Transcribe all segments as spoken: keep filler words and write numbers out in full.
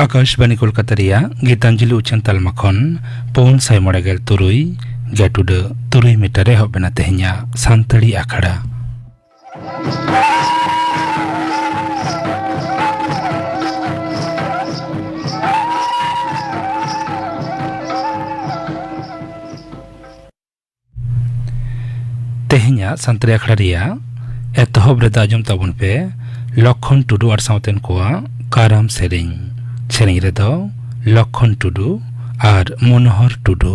ᱟᱠᱟᱥᱵᱟᱱᱤ ᱠᱳᱞᱠᱟᱛᱟ ᱨᱮᱭᱟᱜ ᱜᱤᱛᱟᱧᱡᱚᱞᱤ ᱩᱪᱷᱟᱹᱱ ᱛᱟᱞᱢᱟ ᱠᱷᱚᱱ ᱯᱩᱱ ᱥᱟᱭ ᱢᱚᱬᱮ ᱜᱮᱞ ᱛᱩᱨᱩᱭ ᱜᱮᱴᱩᱰᱟᱹ ᱛᱩᱨᱩᱭ ᱢᱤᱴᱟᱨ ᱮᱦᱚᱵ ᱮᱱᱟ ᱛᱮᱦᱮᱧᱟᱜ ᱥᱟᱱᱛᱟᱲᱤ ᱟᱠᱷᱲᱟ᱾ ᱛᱮᱦᱮᱧᱟᱜ ᱥᱟᱱᱛᱟᱲᱤ ᱟᱠᱷᱲᱟ ᱨᱮᱭᱟᱜ ᱮᱛᱚᱦᱚᱵ ᱨᱮᱫᱚ ᱟᱸᱡᱚᱢ ᱛᱟᱵᱚᱱ ᱯᱮ ᱞᱚᱠᱠᱷᱚᱱ ᱴᱩᱰᱩ ᱟᱨ ᱥᱟᱶᱛᱮᱱ ᱠᱚᱣᱟᱜ ᱠᱟᱨᱟᱢ ᱥᱮᱨᱮᱧ᱾ ᱥᱮᱨᱮᱧ ᱨᱮᱫᱚ ᱞᱚᱠᱠᱷᱚᱱ ᱴᱩᱰᱩ ᱟᱨ ᱢᱚᱱᱳᱦᱚᱨ ᱴᱩᱰᱩ᱾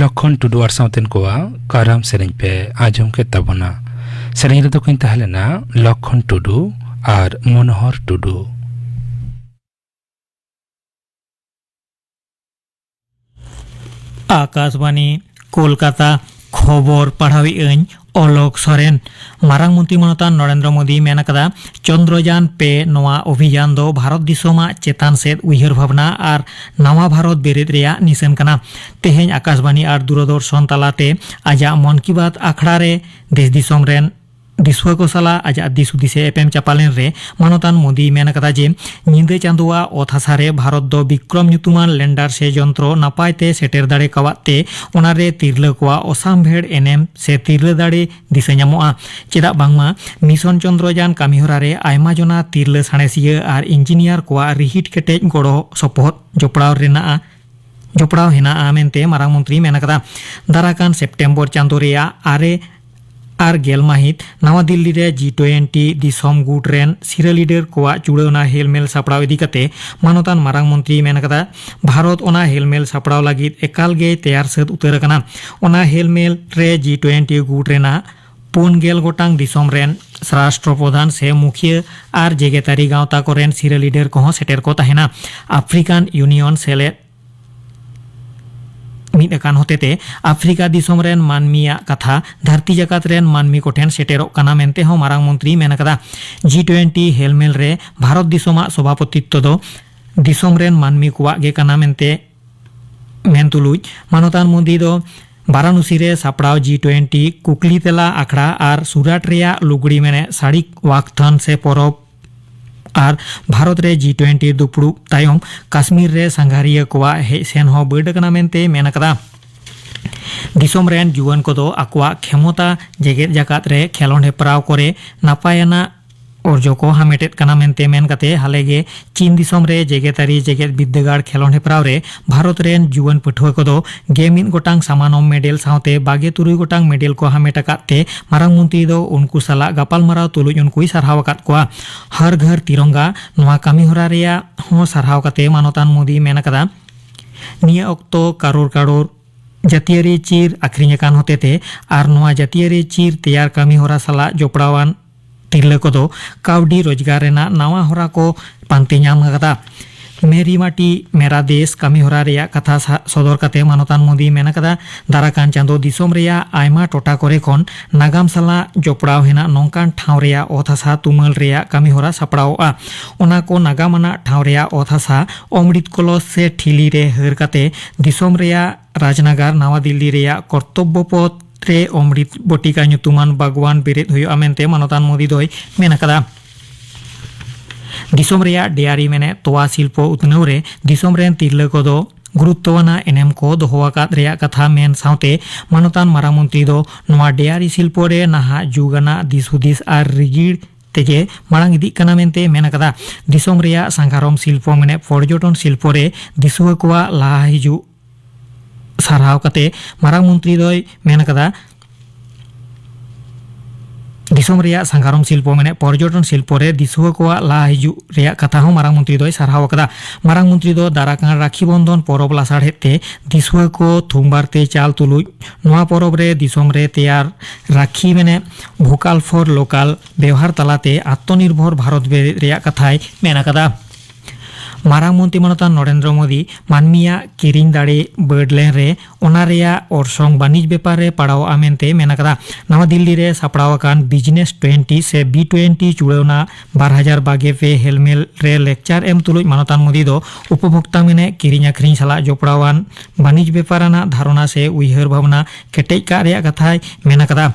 ᱞᱚᱠᱷᱚᱱ ᱴᱩᱰᱩ ᱟᱨ ᱥᱟᱶᱛᱮᱱ ᱠᱚᱣᱟᱜ ᱠᱟᱨᱟᱢ ᱥᱮᱨᱮᱧ ᱯᱮ ᱟᱸᱡᱚᱢ ᱠᱮᱫ ᱛᱟᱵᱚᱱᱟ᱾ ᱥᱮᱨᱮᱧ ᱨᱮᱫᱚ ᱠᱤᱱ ᱛᱟᱦᱮᱸ ᱞᱮᱱᱟ ᱞᱚᱠᱷᱚᱱ ᱴᱩᱰᱩ ᱟᱨ ᱢᱚᱱᱳᱦᱚᱨ ᱴᱩᱰᱩ᱾ ᱟᱠᱟᱥᱵᱟᱱᱤ, ᱠᱳᱞᱠᱟᱛᱟ᱾ ᱠᱷᱚᱵᱚᱨ ᱯᱟᱲᱦᱟᱣᱮᱫ ᱟᱹᱧ ᱚᱞᱚᱠ ᱥᱚᱨᱮᱱ᱾ ᱢᱟᱨᱟᱝ ᱢᱚᱱᱛᱨᱤ ᱢᱟᱱᱚᱛᱟᱱ ᱱᱚᱨᱮᱱᱫᱨᱚ ᱢᱳᱫᱤᱭ ᱢᱮᱱ ᱟᱠᱟᱫᱟ, ᱪᱚᱱᱫᱨᱚᱡᱟᱱ ᱯᱮ ᱱᱚᱣᱟ ᱚᱵᱷᱤᱡᱟᱱ ᱫᱚ ᱵᱷᱟᱨᱚᱛ ᱫᱤᱥᱚᱢᱟᱜ ᱪᱮᱛᱟᱱ ᱥᱮᱫ ᱩᱭᱦᱟᱹᱨ ᱵᱷᱟᱵᱽᱱᱟ ᱟᱨ ᱱᱟᱣᱟ ᱵᱷᱟᱨᱚᱛ ᱵᱮᱨᱮᱫ ᱨᱮᱭᱟᱜ ᱱᱤᱥᱟᱹᱱ ᱠᱟᱱᱟ᱾ ᱛᱮᱦᱮᱧ ᱟᱠᱟᱥᱵᱟᱱᱤ ᱟᱨ ᱫᱩᱨᱚᱫᱚᱨᱥᱚᱱ ᱛᱟᱞᱟᱛᱮ ᱟᱡᱟᱜ ᱢᱚᱱ ᱠᱤ ᱵᱟᱛ ᱟᱠᱷᱲᱟ ᱨᱮ ᱫᱮᱥ ᱫᱤᱥᱚᱢ ᱨᱮᱱ ᱫᱤᱥᱩᱣᱟᱹ ᱠᱚ ᱥᱟᱞᱟᱜ ᱟᱡᱟᱜ ᱫᱤᱥ ᱦᱩᱫᱤᱥ ᱮ ᱮᱯᱮᱢ ᱪᱟᱯᱟᱞ ᱮᱱ ᱨᱮ ᱢᱟᱱᱚᱛᱟᱱ ᱢᱳᱫᱤᱭ ᱢᱮᱱ ᱟᱠᱟᱫᱟ ᱡᱮ, ᱧᱤᱫᱟᱹ ᱪᱟᱸᱫᱳᱣᱟᱜ ᱚᱛ ᱦᱟᱥᱟ ᱨᱮ ᱵᱷᱟᱨᱚᱛ ᱫᱚ ᱵᱤᱠᱨᱚᱢ ᱧᱩᱛᱩᱢᱟᱱ ᱞᱮᱱᱰᱟᱨ ᱥᱮ ᱡᱚᱱᱛᱨᱚ ᱱᱟᱯᱟᱭ ᱛᱮ ᱥᱮᱴᱮᱨ ᱫᱟᱲᱮ ᱠᱟᱣᱟᱫ ᱛᱮ ᱚᱱᱟ ᱨᱮ ᱛᱤᱨᱞᱟᱹ ᱠᱚᱣᱟᱜ ᱚᱥᱟᱢᱵᱷᱮᱲ ᱮᱱᱮᱢ ᱥᱮ ᱛᱤᱨᱞᱟᱹ ᱫᱟᱲᱮ ᱫᱤᱥᱟᱹ ᱧᱟᱢᱚᱜᱼᱟ᱾ ᱪᱮᱫᱟᱜ ᱵᱟᱝᱢᱟ ᱢᱤᱥᱚᱱ ᱪᱚᱱᱫᱨᱚᱡᱟᱱ ᱠᱟᱹᱢᱤᱦᱚᱨᱟ ᱨᱮ ᱟᱭᱢᱟ ᱡᱚᱱᱟ ᱛᱤᱨᱞᱟᱹ ᱥᱟᱬᱮᱥᱤᱭᱟᱹ ᱟᱨ ᱤᱧᱡᱤᱱᱤᱭᱟᱨ ᱠᱚᱣᱟᱜ ᱨᱤᱦᱤᱴ ᱠᱮᱴᱮᱡ ᱜᱚᱲᱚ ᱥᱚᱯᱚᱦᱚᱫ ᱡᱚᱯᱲᱟᱣ ᱨᱮᱱᱟᱜ ᱡᱚᱯᱲᱟᱣ ᱦᱮᱱᱟᱜᱼᱟ ᱢᱮᱱᱛᱮ ᱢᱟᱨᱟᱝ ᱢᱚᱱᱛᱨᱤᱭ ᱢᱮᱱ ᱟᱠᱟᱫᱟ᱾ ᱫᱟᱨᱟᱠᱟᱱ ᱥᱮᱯᱴᱮᱢᱵᱚᱨ ᱪᱟᱸᱫᱳ ᱨᱮᱭᱟᱜ ᱟᱨᱮ ᱟᱨ ᱜᱮᱞ ᱢᱟᱹᱦᱤᱛ ᱱᱟᱣᱟ ᱫᱤᱞᱞᱤ ᱨᱮ ᱡᱤ ᱴᱩᱭᱮᱱᱴᱤ ᱫᱤᱥᱚᱢ ᱜᱩᱴ ᱨᱮᱱ ᱥᱤᱨᱟᱹ ᱞᱤᱰᱟᱨ ᱠᱚᱣᱟᱜ ᱪᱩᱲᱟᱹᱣᱱᱟ ᱦᱮᱞᱢᱮᱞ ᱥᱟᱯᱲᱟᱣ ᱤᱫᱤ ᱠᱟᱛᱮ ᱢᱟᱱᱚᱛᱟᱱ ᱢᱟᱨᱟᱝ ᱢᱚᱱᱛᱨᱤᱭ ᱢᱮᱱ ᱟᱠᱟᱫᱟ, ᱵᱷᱟᱨᱚᱛ ᱚᱱᱟ ᱦᱮᱞᱢᱮᱞ ᱥᱟᱯᱲᱟᱣ ᱞᱟᱹᱜᱤᱫ ᱮᱠᱟᱞ ᱜᱮᱭ ᱛᱮᱭᱟᱨ ᱥᱟᱹᱛ ᱩᱛᱟᱹᱨ ᱟᱠᱟᱱᱟ᱾ ᱚᱱᱟ ᱦᱮᱞᱢᱮᱞ ᱨᱮ ᱡᱤ ᱴᱩᱭᱮᱱᱴᱤ ᱜᱩᱴ ᱨᱮᱱᱟᱜ ᱯᱩᱱ ᱜᱮᱞ ᱜᱚᱴᱟᱝ ᱫᱤᱥᱚᱢ ᱨᱮᱱ ᱨᱟᱥᱴᱨᱚ ᱯᱨᱚᱫᱷᱟᱱ ᱥᱮ ᱢᱩᱠᱷᱤᱭᱟᱹ ᱟᱨ ᱡᱮᱜᱮᱛᱟᱹᱨᱤ ᱜᱟᱶᱛᱟ ᱠᱚᱨᱮᱱ ᱥᱤᱨᱟᱹ ᱞᱤᱰᱟᱨ ᱠᱚᱦᱚᱸ ᱥᱮᱴᱮᱨ ᱠᱚ ᱛᱟᱦᱮᱱᱟ᱾ ᱟᱯᱷᱨᱤᱠᱟᱱ ᱤᱭᱩᱱᱤᱭᱚᱱ ᱥᱮᱞᱮᱫ ᱢᱤᱫ ᱟᱠᱟᱱ ᱦᱚᱛᱮᱛᱮ ᱟᱯᱷᱨᱤᱠᱟ ᱫᱤᱥᱚᱢ ᱨᱮᱱ ᱢᱟᱹᱱᱢᱤᱭᱟᱜ ᱠᱟᱛᱷᱟ ᱫᱷᱟᱹᱨᱛᱤ ᱡᱟᱠᱟᱛ ᱨᱮᱱ ᱢᱟᱹᱱᱢᱤ ᱠᱚᱴᱷᱮᱱ ᱥᱮᱴᱮᱨᱚᱜ ᱠᱟᱱᱟ ᱢᱮᱱᱛᱮ ᱦᱚᱸ ᱢᱟᱨᱟᱝ ᱢᱚᱱᱛᱨᱤᱭ ᱢᱮᱱ ᱟᱠᱟᱫᱟ᱾ ᱡᱤ ᱴᱩᱭᱮᱱᱴᱤ ᱦᱮᱞᱢᱮᱞ ᱨᱮ ᱵᱷᱟᱨᱚᱛ ᱫᱤᱥᱚᱢᱟᱜ ᱥᱚᱵᱷᱟᱯᱚᱛᱤᱛᱛᱚ ᱫᱚ ᱫᱤᱥᱚᱢ ᱨᱮᱱ ᱢᱟᱹᱱᱢᱤ ᱠᱚᱣᱟᱜ ᱜᱮ ᱠᱟᱱᱟ ᱢᱮᱱᱛᱮ ᱢᱮᱱ ᱛᱩᱞᱩᱡ ᱢᱟᱱᱚᱛᱟᱱ ᱢᱳᱫᱤ ᱫᱚ ᱵᱟᱨᱟᱱᱚᱥᱤ ᱨᱮ ᱥᱟᱯᱲᱟᱣ ᱡᱤ ᱴᱩᱭᱮᱱᱴᱤ ᱠᱩᱠᱞᱤ ᱛᱮᱞᱟ ᱟᱠᱷᱲᱟ ᱟᱨ ᱥᱩᱨᱟᱴ ᱨᱮᱭᱟᱜ ᱞᱩᱜᱽᱲᱤ ᱢᱮᱱᱮᱫ ᱥᱟᱹᱲᱤ ᱣᱟᱠᱛᱷᱟᱱ ᱥᱮ ᱯᱚᱨᱚᱵᱽ ᱟᱨ ᱵᱷᱟᱨᱚᱛ ᱨᱮ ᱡᱤ ᱴᱩᱭᱮᱱᱴᱤ ᱫᱩᱯᱲᱩᱵ ᱛᱟᱭᱚᱢ ᱠᱟᱥᱢᱤᱨ ᱨᱮ ᱥᱟᱸᱜᱷᱟᱨᱤᱭᱟᱹ ᱠᱚᱣᱟᱜ ᱦᱮᱡ ᱥᱮᱱ ᱦᱚᱸ ᱵᱟᱹᱰ ᱟᱠᱟᱱᱟ ᱢᱮᱱᱛᱮ ᱢᱮᱱ ᱟᱠᱟᱫᱟ᱾ ᱫᱤᱥᱚᱢ ᱨᱮᱱ ᱡᱩᱣᱟᱹᱱ ᱠᱚᱫᱚ ᱟᱠᱚᱣᱟᱜ ᱠᱷᱮᱢᱚᱛᱟ ᱡᱮᱜᱮᱛ ᱡᱟᱠᱟᱛ ᱨᱮ ᱠᱷᱮᱞᱚᱸᱰ ᱦᱮᱯᱨᱟᱣ ᱠᱚᱨᱮ ᱱᱟᱯᱟᱭ ᱟᱱᱟᱜ ᱚᱨᱡᱚ ᱠᱚ ᱦᱟᱢᱮᱴᱮᱫ ᱠᱟᱱᱟ ᱢᱮᱱᱛᱮ ᱢᱮᱱ ᱠᱟᱛᱮ ᱦᱟᱞᱮ ᱜᱮ ᱪᱤᱱ ᱫᱤᱥᱚᱢ ᱨᱮ ᱡᱮᱜᱮᱛᱟᱹᱨᱤ ᱡᱮᱜᱮᱛ ᱵᱤᱨᱫᱟᱹᱜᱟᱲ ᱠᱷᱮᱞᱚᱸᱰ ᱦᱮᱯᱨᱟᱣ ᱨᱮ ᱵᱷᱟᱨᱚᱛ ᱨᱮᱱ ᱡᱩᱣᱟᱹᱱ ᱯᱟᱹᱴᱷᱩᱣᱟᱹ ᱠᱚᱫᱚ ᱜᱮᱞ ᱢᱤᱫ ᱜᱚᱴᱟᱝ ᱥᱟᱢᱟᱱᱚᱢ ᱢᱮᱰᱮᱞ ᱥᱟᱶᱛᱮ ᱵᱟᱜᱮ ᱛᱩᱨᱩᱭ ᱜᱚᱴᱟᱝ ᱢᱮᱰᱮᱞ ᱠᱚ ᱦᱟᱢᱮᱴ ᱟᱠᱟᱫ ᱛᱮ ᱢᱟᱨᱟᱝ ᱢᱚᱱᱛᱨᱤ ᱫᱚ ᱩᱱᱠᱩ ᱥᱟᱞᱟᱜ ᱜᱟᱯᱟᱞᱢᱟᱨᱟᱣ ᱛᱩᱞᱩᱡ ᱩᱱᱠᱩᱭ ᱥᱟᱨᱦᱟᱣ ᱟᱠᱟᱫ ᱠᱚᱣᱟ᱾ ᱦᱟᱨ ᱜᱷᱟᱨ ᱛᱤᱨᱚᱝᱜᱟ ᱱᱚᱣᱟ ᱠᱟᱹᱢᱤᱦᱚᱨᱟ ᱨᱮᱭᱟᱜ ᱦᱚᱸ ᱥᱟᱨᱦᱟᱣ ᱠᱟᱛᱮ ᱢᱟᱱᱚᱛᱟᱱ ᱢᱳᱫᱤᱭ ᱢᱮᱱ ᱟᱠᱟᱫᱟ, ᱱᱤᱭᱟᱹ ᱚᱠᱛᱚ ᱠᱟᱨᱳᱲ ᱠᱟᱨᱳᱲ ᱡᱟᱹᱛᱤᱭᱟᱹᱨᱤ ᱪᱤᱨ ᱟᱹᱠᱷᱨᱤᱧ ᱟᱠᱟᱱ ᱦᱚᱛᱮᱛᱮ ᱟᱨ ᱱᱚᱣᱟ ᱡᱟᱹᱛᱤᱭᱟᱹᱨᱤ ᱪᱤᱨ ᱛᱮᱭᱟᱨ ᱠᱟᱹᱢᱤ ᱦᱚᱨᱟ ᱥᱟᱞᱟᱜ ᱡᱚᱯᱲᱟᱣᱟᱱ ᱛᱤᱨᱞᱟᱹ ᱠᱚᱫᱚ ᱠᱟᱹᱣᱰᱤ ᱨᱳᱡᱽᱜᱟᱨ ᱨᱮᱱᱟᱜ ᱱᱟᱣᱟ ᱦᱚᱨᱟ ᱠᱚ ᱯᱟᱱᱛᱮ ᱧᱟᱢ ᱟᱠᱟᱫᱟ᱾ ᱢᱮᱨᱤ ᱢᱟᱴᱤ ᱢᱮᱨᱟ ᱫᱮᱥ ᱠᱟᱹᱢᱤ ᱦᱚᱨᱟ ᱨᱮᱭᱟᱜ ᱠᱟᱛᱷᱟ ᱥᱟ-, ᱥᱚᱫᱚᱨ ᱠᱟᱛᱮ ᱢᱟᱱᱚᱛᱟᱱ ᱢᱳᱫᱤ ᱢᱮᱱ ᱟᱠᱟᱫᱟ, ᱫᱟᱨᱟᱠᱟᱱ ᱪᱟᱸᱫᱚ ᱫᱤᱥᱚᱢ ᱨᱮᱭᱟᱜ ᱟᱭᱢᱟ ᱴᱚᱴᱷᱟ ᱠᱚᱨᱮ ᱠᱷᱚᱱ ᱱᱟᱜᱟᱢ ᱥᱟᱞᱟᱜ ᱡᱚᱯᱲᱟᱣ ᱦᱮᱱᱟᱜ ᱱᱚᱝᱠᱟᱱ ᱴᱷᱟᱶ ᱨᱮᱭᱟᱜ ᱚᱛ ᱦᱟᱥᱟ ᱛᱩᱢᱟᱹᱞ ᱨᱮᱭᱟᱜ ᱠᱟᱹᱢᱤ ᱦᱚᱨᱟ ᱥᱟᱯᱲᱟᱣᱚᱜᱼᱟ᱾ ᱚᱱᱟ ᱠᱚ ᱱᱟᱜᱟᱢ ᱟᱱᱟᱜ ᱴᱷᱟᱶ ᱨᱮᱭᱟᱜ ᱚᱛ ᱦᱟᱥᱟ ᱚᱢᱨᱤᱛ ᱠᱚᱞᱚᱥ ᱥᱮ ᱴᱷᱤᱞᱤ ᱨᱮ ᱦᱟᱹᱨ ᱠᱟᱛᱮ ᱫᱤᱥᱚᱢ ᱨᱮᱭᱟᱜ ᱨᱟᱡᱽᱱᱟᱜᱟᱨ ᱱᱟᱣᱟ ᱫᱤᱞᱞᱤ ᱨᱮᱭᱟᱜ ᱠᱚᱨᱛᱚᱵᱵᱚ ᱯᱚᱛᱷ ᱨᱮ ᱚᱢᱨᱤᱛ ᱵᱚᱴᱤᱠᱟ ᱧᱩᱛᱩᱢᱟᱱ ᱵᱟᱜᱽᱣᱟᱱ ᱵᱮᱨᱮᱫ ᱦᱩᱭᱩᱜᱼᱟ ᱢᱮᱱᱛᱮ ᱢᱟᱱᱚᱛᱟᱱ ᱢᱳᱫᱤ ᱫᱚᱭ ᱢᱮᱱ ᱟᱠᱟᱫᱟ᱾ ᱫᱤᱥᱚᱢ ᱨᱮᱭᱟᱜ ᱰᱮᱭᱟᱨᱤ ᱢᱮᱱᱮᱫ ᱛᱚᱣᱟ ᱥᱤᱞᱯᱚ ᱩᱛᱱᱟᱹᱣ ᱨᱮ ᱫᱤᱥᱚᱢ ᱨᱮᱱ ᱛᱤᱨᱞᱟᱹ ᱠᱚᱫᱚ ᱜᱩᱨᱩᱛᱛᱚ ᱟᱱᱟᱜ ᱮᱱᱮᱢ ᱠᱚ ᱫᱚᱦᱚ ᱟᱠᱟᱫ ᱨᱮᱭᱟᱜ ᱠᱟᱛᱷᱟ ᱢᱮᱱ ᱥᱟᱶᱛᱮ ᱢᱟᱱᱚᱛᱟᱱ ᱢᱟᱨᱟᱝ ᱢᱚᱱᱛᱨᱤ ᱫᱚ ᱱᱚᱣᱟ ᱰᱮᱭᱟᱨᱤ ᱥᱤᱞᱯᱚ ᱨᱮ ᱱᱟᱦᱟᱜ ᱡᱩᱜᱽ ᱟᱱᱟᱜ ᱫᱤᱥ ᱦᱩᱫᱤᱥ ᱟᱨ ᱨᱤᱜᱤᱲ ᱛᱮᱜᱮ ᱢᱟᱲᱟᱝ ᱤᱫᱤᱜ ᱠᱟᱱᱟ ᱢᱮᱱᱛᱮ ᱢᱮᱱ ᱟᱠᱟᱫᱟ᱾ ᱫᱤᱥᱚᱢ ᱨᱮᱭᱟᱜ ᱥᱟᱸᱜᱟᱲᱚᱢ ᱥᱤᱞᱯᱚ ᱢᱮᱱᱮᱫ ᱯᱚᱨᱡᱚᱴᱚᱱ ᱥᱤᱞᱯᱚ ᱨᱮ ᱫᱤᱥᱩᱣᱟᱹ ᱠᱚᱣᱟᱜ ᱞᱟᱦᱟ ᱦᱤᱡᱩᱜ ᱥᱟᱨᱦᱟᱣ ᱠᱟᱛᱮ ᱢᱟᱨᱟᱝ ᱢᱚᱱᱛᱨᱤ ᱫᱚᱭ ᱢᱮᱱ ᱟᱠᱟᱫᱟ, ᱫᱤᱥᱚᱢ ᱨᱮᱭᱟᱜ ᱥᱟᱸᱜᱟᱲᱚᱢ ᱥᱤᱞᱯᱚ ᱢᱮᱱᱮᱫ ᱯᱚᱨᱡᱚᱴᱚᱱ ᱥᱤᱞᱯᱚ ᱨᱮ ᱫᱤᱥᱩᱣᱟᱹ ᱠᱚᱣᱟᱜ ᱞᱟᱦᱟ ᱦᱤᱡᱩᱜ ᱨᱮᱭᱟᱜ ᱠᱟᱛᱷᱟ ᱦᱚᱸ ᱢᱟᱨᱟᱝ ᱢᱚᱱᱛᱨᱤ ᱫᱚᱭ ᱥᱟᱨᱦᱟᱣ ᱟᱠᱟᱫᱟ᱾ ᱢᱟᱨᱟᱝ ᱢᱚᱱᱛᱨᱤ ᱫᱚ ᱫᱟᱨᱟᱠᱟᱱ ᱨᱟᱠᱷᱤ ᱵᱚᱱᱫᱷᱚᱱ ᱯᱚᱨᱚᱵᱽ ᱞᱟᱥᱟᱲᱦᱮᱫ ᱛᱮ ᱫᱤᱥᱩᱣᱟᱹ ᱠᱚ ᱛᱷᱩᱢᱵᱟᱨ ᱛᱮ ᱪᱟᱞ ᱛᱩᱞᱩᱡ ᱱᱚᱣᱟ ᱯᱚᱨᱚᱵᱽ ᱨᱮ ᱫᱤᱥᱚᱢ ᱨᱮ ᱛᱮᱭᱟᱨ ᱨᱟᱠᱷᱤ ᱢᱮᱱᱮᱫ ᱵᱷᱳᱠᱟᱞ ᱯᱷᱚᱨ ᱞᱳᱠᱟᱞ ᱵᱮᱣᱦᱟᱨ ᱛᱟᱞᱟᱛᱮ ᱟᱛᱢᱚᱱᱤᱨᱵᱷᱚᱨ ᱵᱷᱟᱨᱚᱛ ᱵᱮᱨᱮᱫ ᱨᱮᱭᱟᱜ ᱠᱟᱛᱷᱟᱭ ᱢᱮᱱ ᱟᱠᱟᱫᱟ᱾ ᱢᱟᱨᱟᱝ ᱢᱚᱱᱛᱨᱤ ᱢᱟᱱᱚᱛᱟᱱ ᱱᱚᱨᱮᱱᱫᱨᱚ ᱢᱳᱫᱤ ᱢᱟᱹᱱᱢᱤᱭᱟᱜ ᱠᱤᱨᱤᱧ ᱫᱟᱲᱮ ᱵᱟᱹᱰ ᱞᱮᱱ ᱨᱮ ᱚᱱᱟ ᱨᱮᱭᱟᱜ ᱚᱨᱥᱚᱝ ᱵᱟᱹᱱᱤᱡᱽ ᱵᱮᱯᱟᱨ ᱨᱮ ᱯᱟᱲᱟᱣᱚᱜᱼᱟ ᱢᱮᱱᱛᱮ ᱢᱮᱱ ᱟᱠᱟᱫᱟ᱾ ᱱᱟᱣᱟ ᱫᱤᱞᱞᱤ ᱨᱮ ᱥᱟᱯᱲᱟᱣ ᱟᱠᱟᱱ ᱵᱤᱡᱽᱱᱮᱥ ᱴᱩᱭᱮᱱᱴᱤ ᱥᱮ ᱵᱤ ᱴᱩᱭᱮᱱᱴᱤ ᱪᱩᱲᱟᱹᱣᱱᱟ ᱵᱟᱨ ᱦᱟᱡᱟᱨ ᱵᱟᱜᱮ ᱯᱮ ᱦᱮᱞᱢᱮᱞ ᱨᱮ ᱞᱮᱠᱪᱟᱨ ᱮᱢ ᱛᱩᱞᱩᱡ ᱢᱟᱱᱚᱛᱟᱱ ᱢᱳᱫᱤ ᱫᱚ ᱩᱯᱚᱵᱷᱳᱠᱛᱟ ᱢᱮᱱᱮᱫ ᱠᱤᱨᱤᱧ ᱟᱹᱠᱷᱨᱤᱧ ᱥᱟᱞᱟᱜ ᱡᱚᱯᱲᱟᱣᱟᱱ ᱵᱟᱹᱱᱤᱡᱽ ᱵᱮᱯᱟᱨ ᱟᱱᱟᱜ ᱫᱷᱟᱨᱚᱱᱟ ᱥᱮ ᱩᱭᱦᱟᱹᱨ ᱵᱷᱟᱵᱽᱱᱟ ᱠᱮᱴᱮᱡ ᱠᱟᱜ ᱨᱮᱭᱟᱜ ᱠᱟᱛᱷᱟᱭ ᱢᱮᱱ ᱟᱠᱟᱫᱟ᱾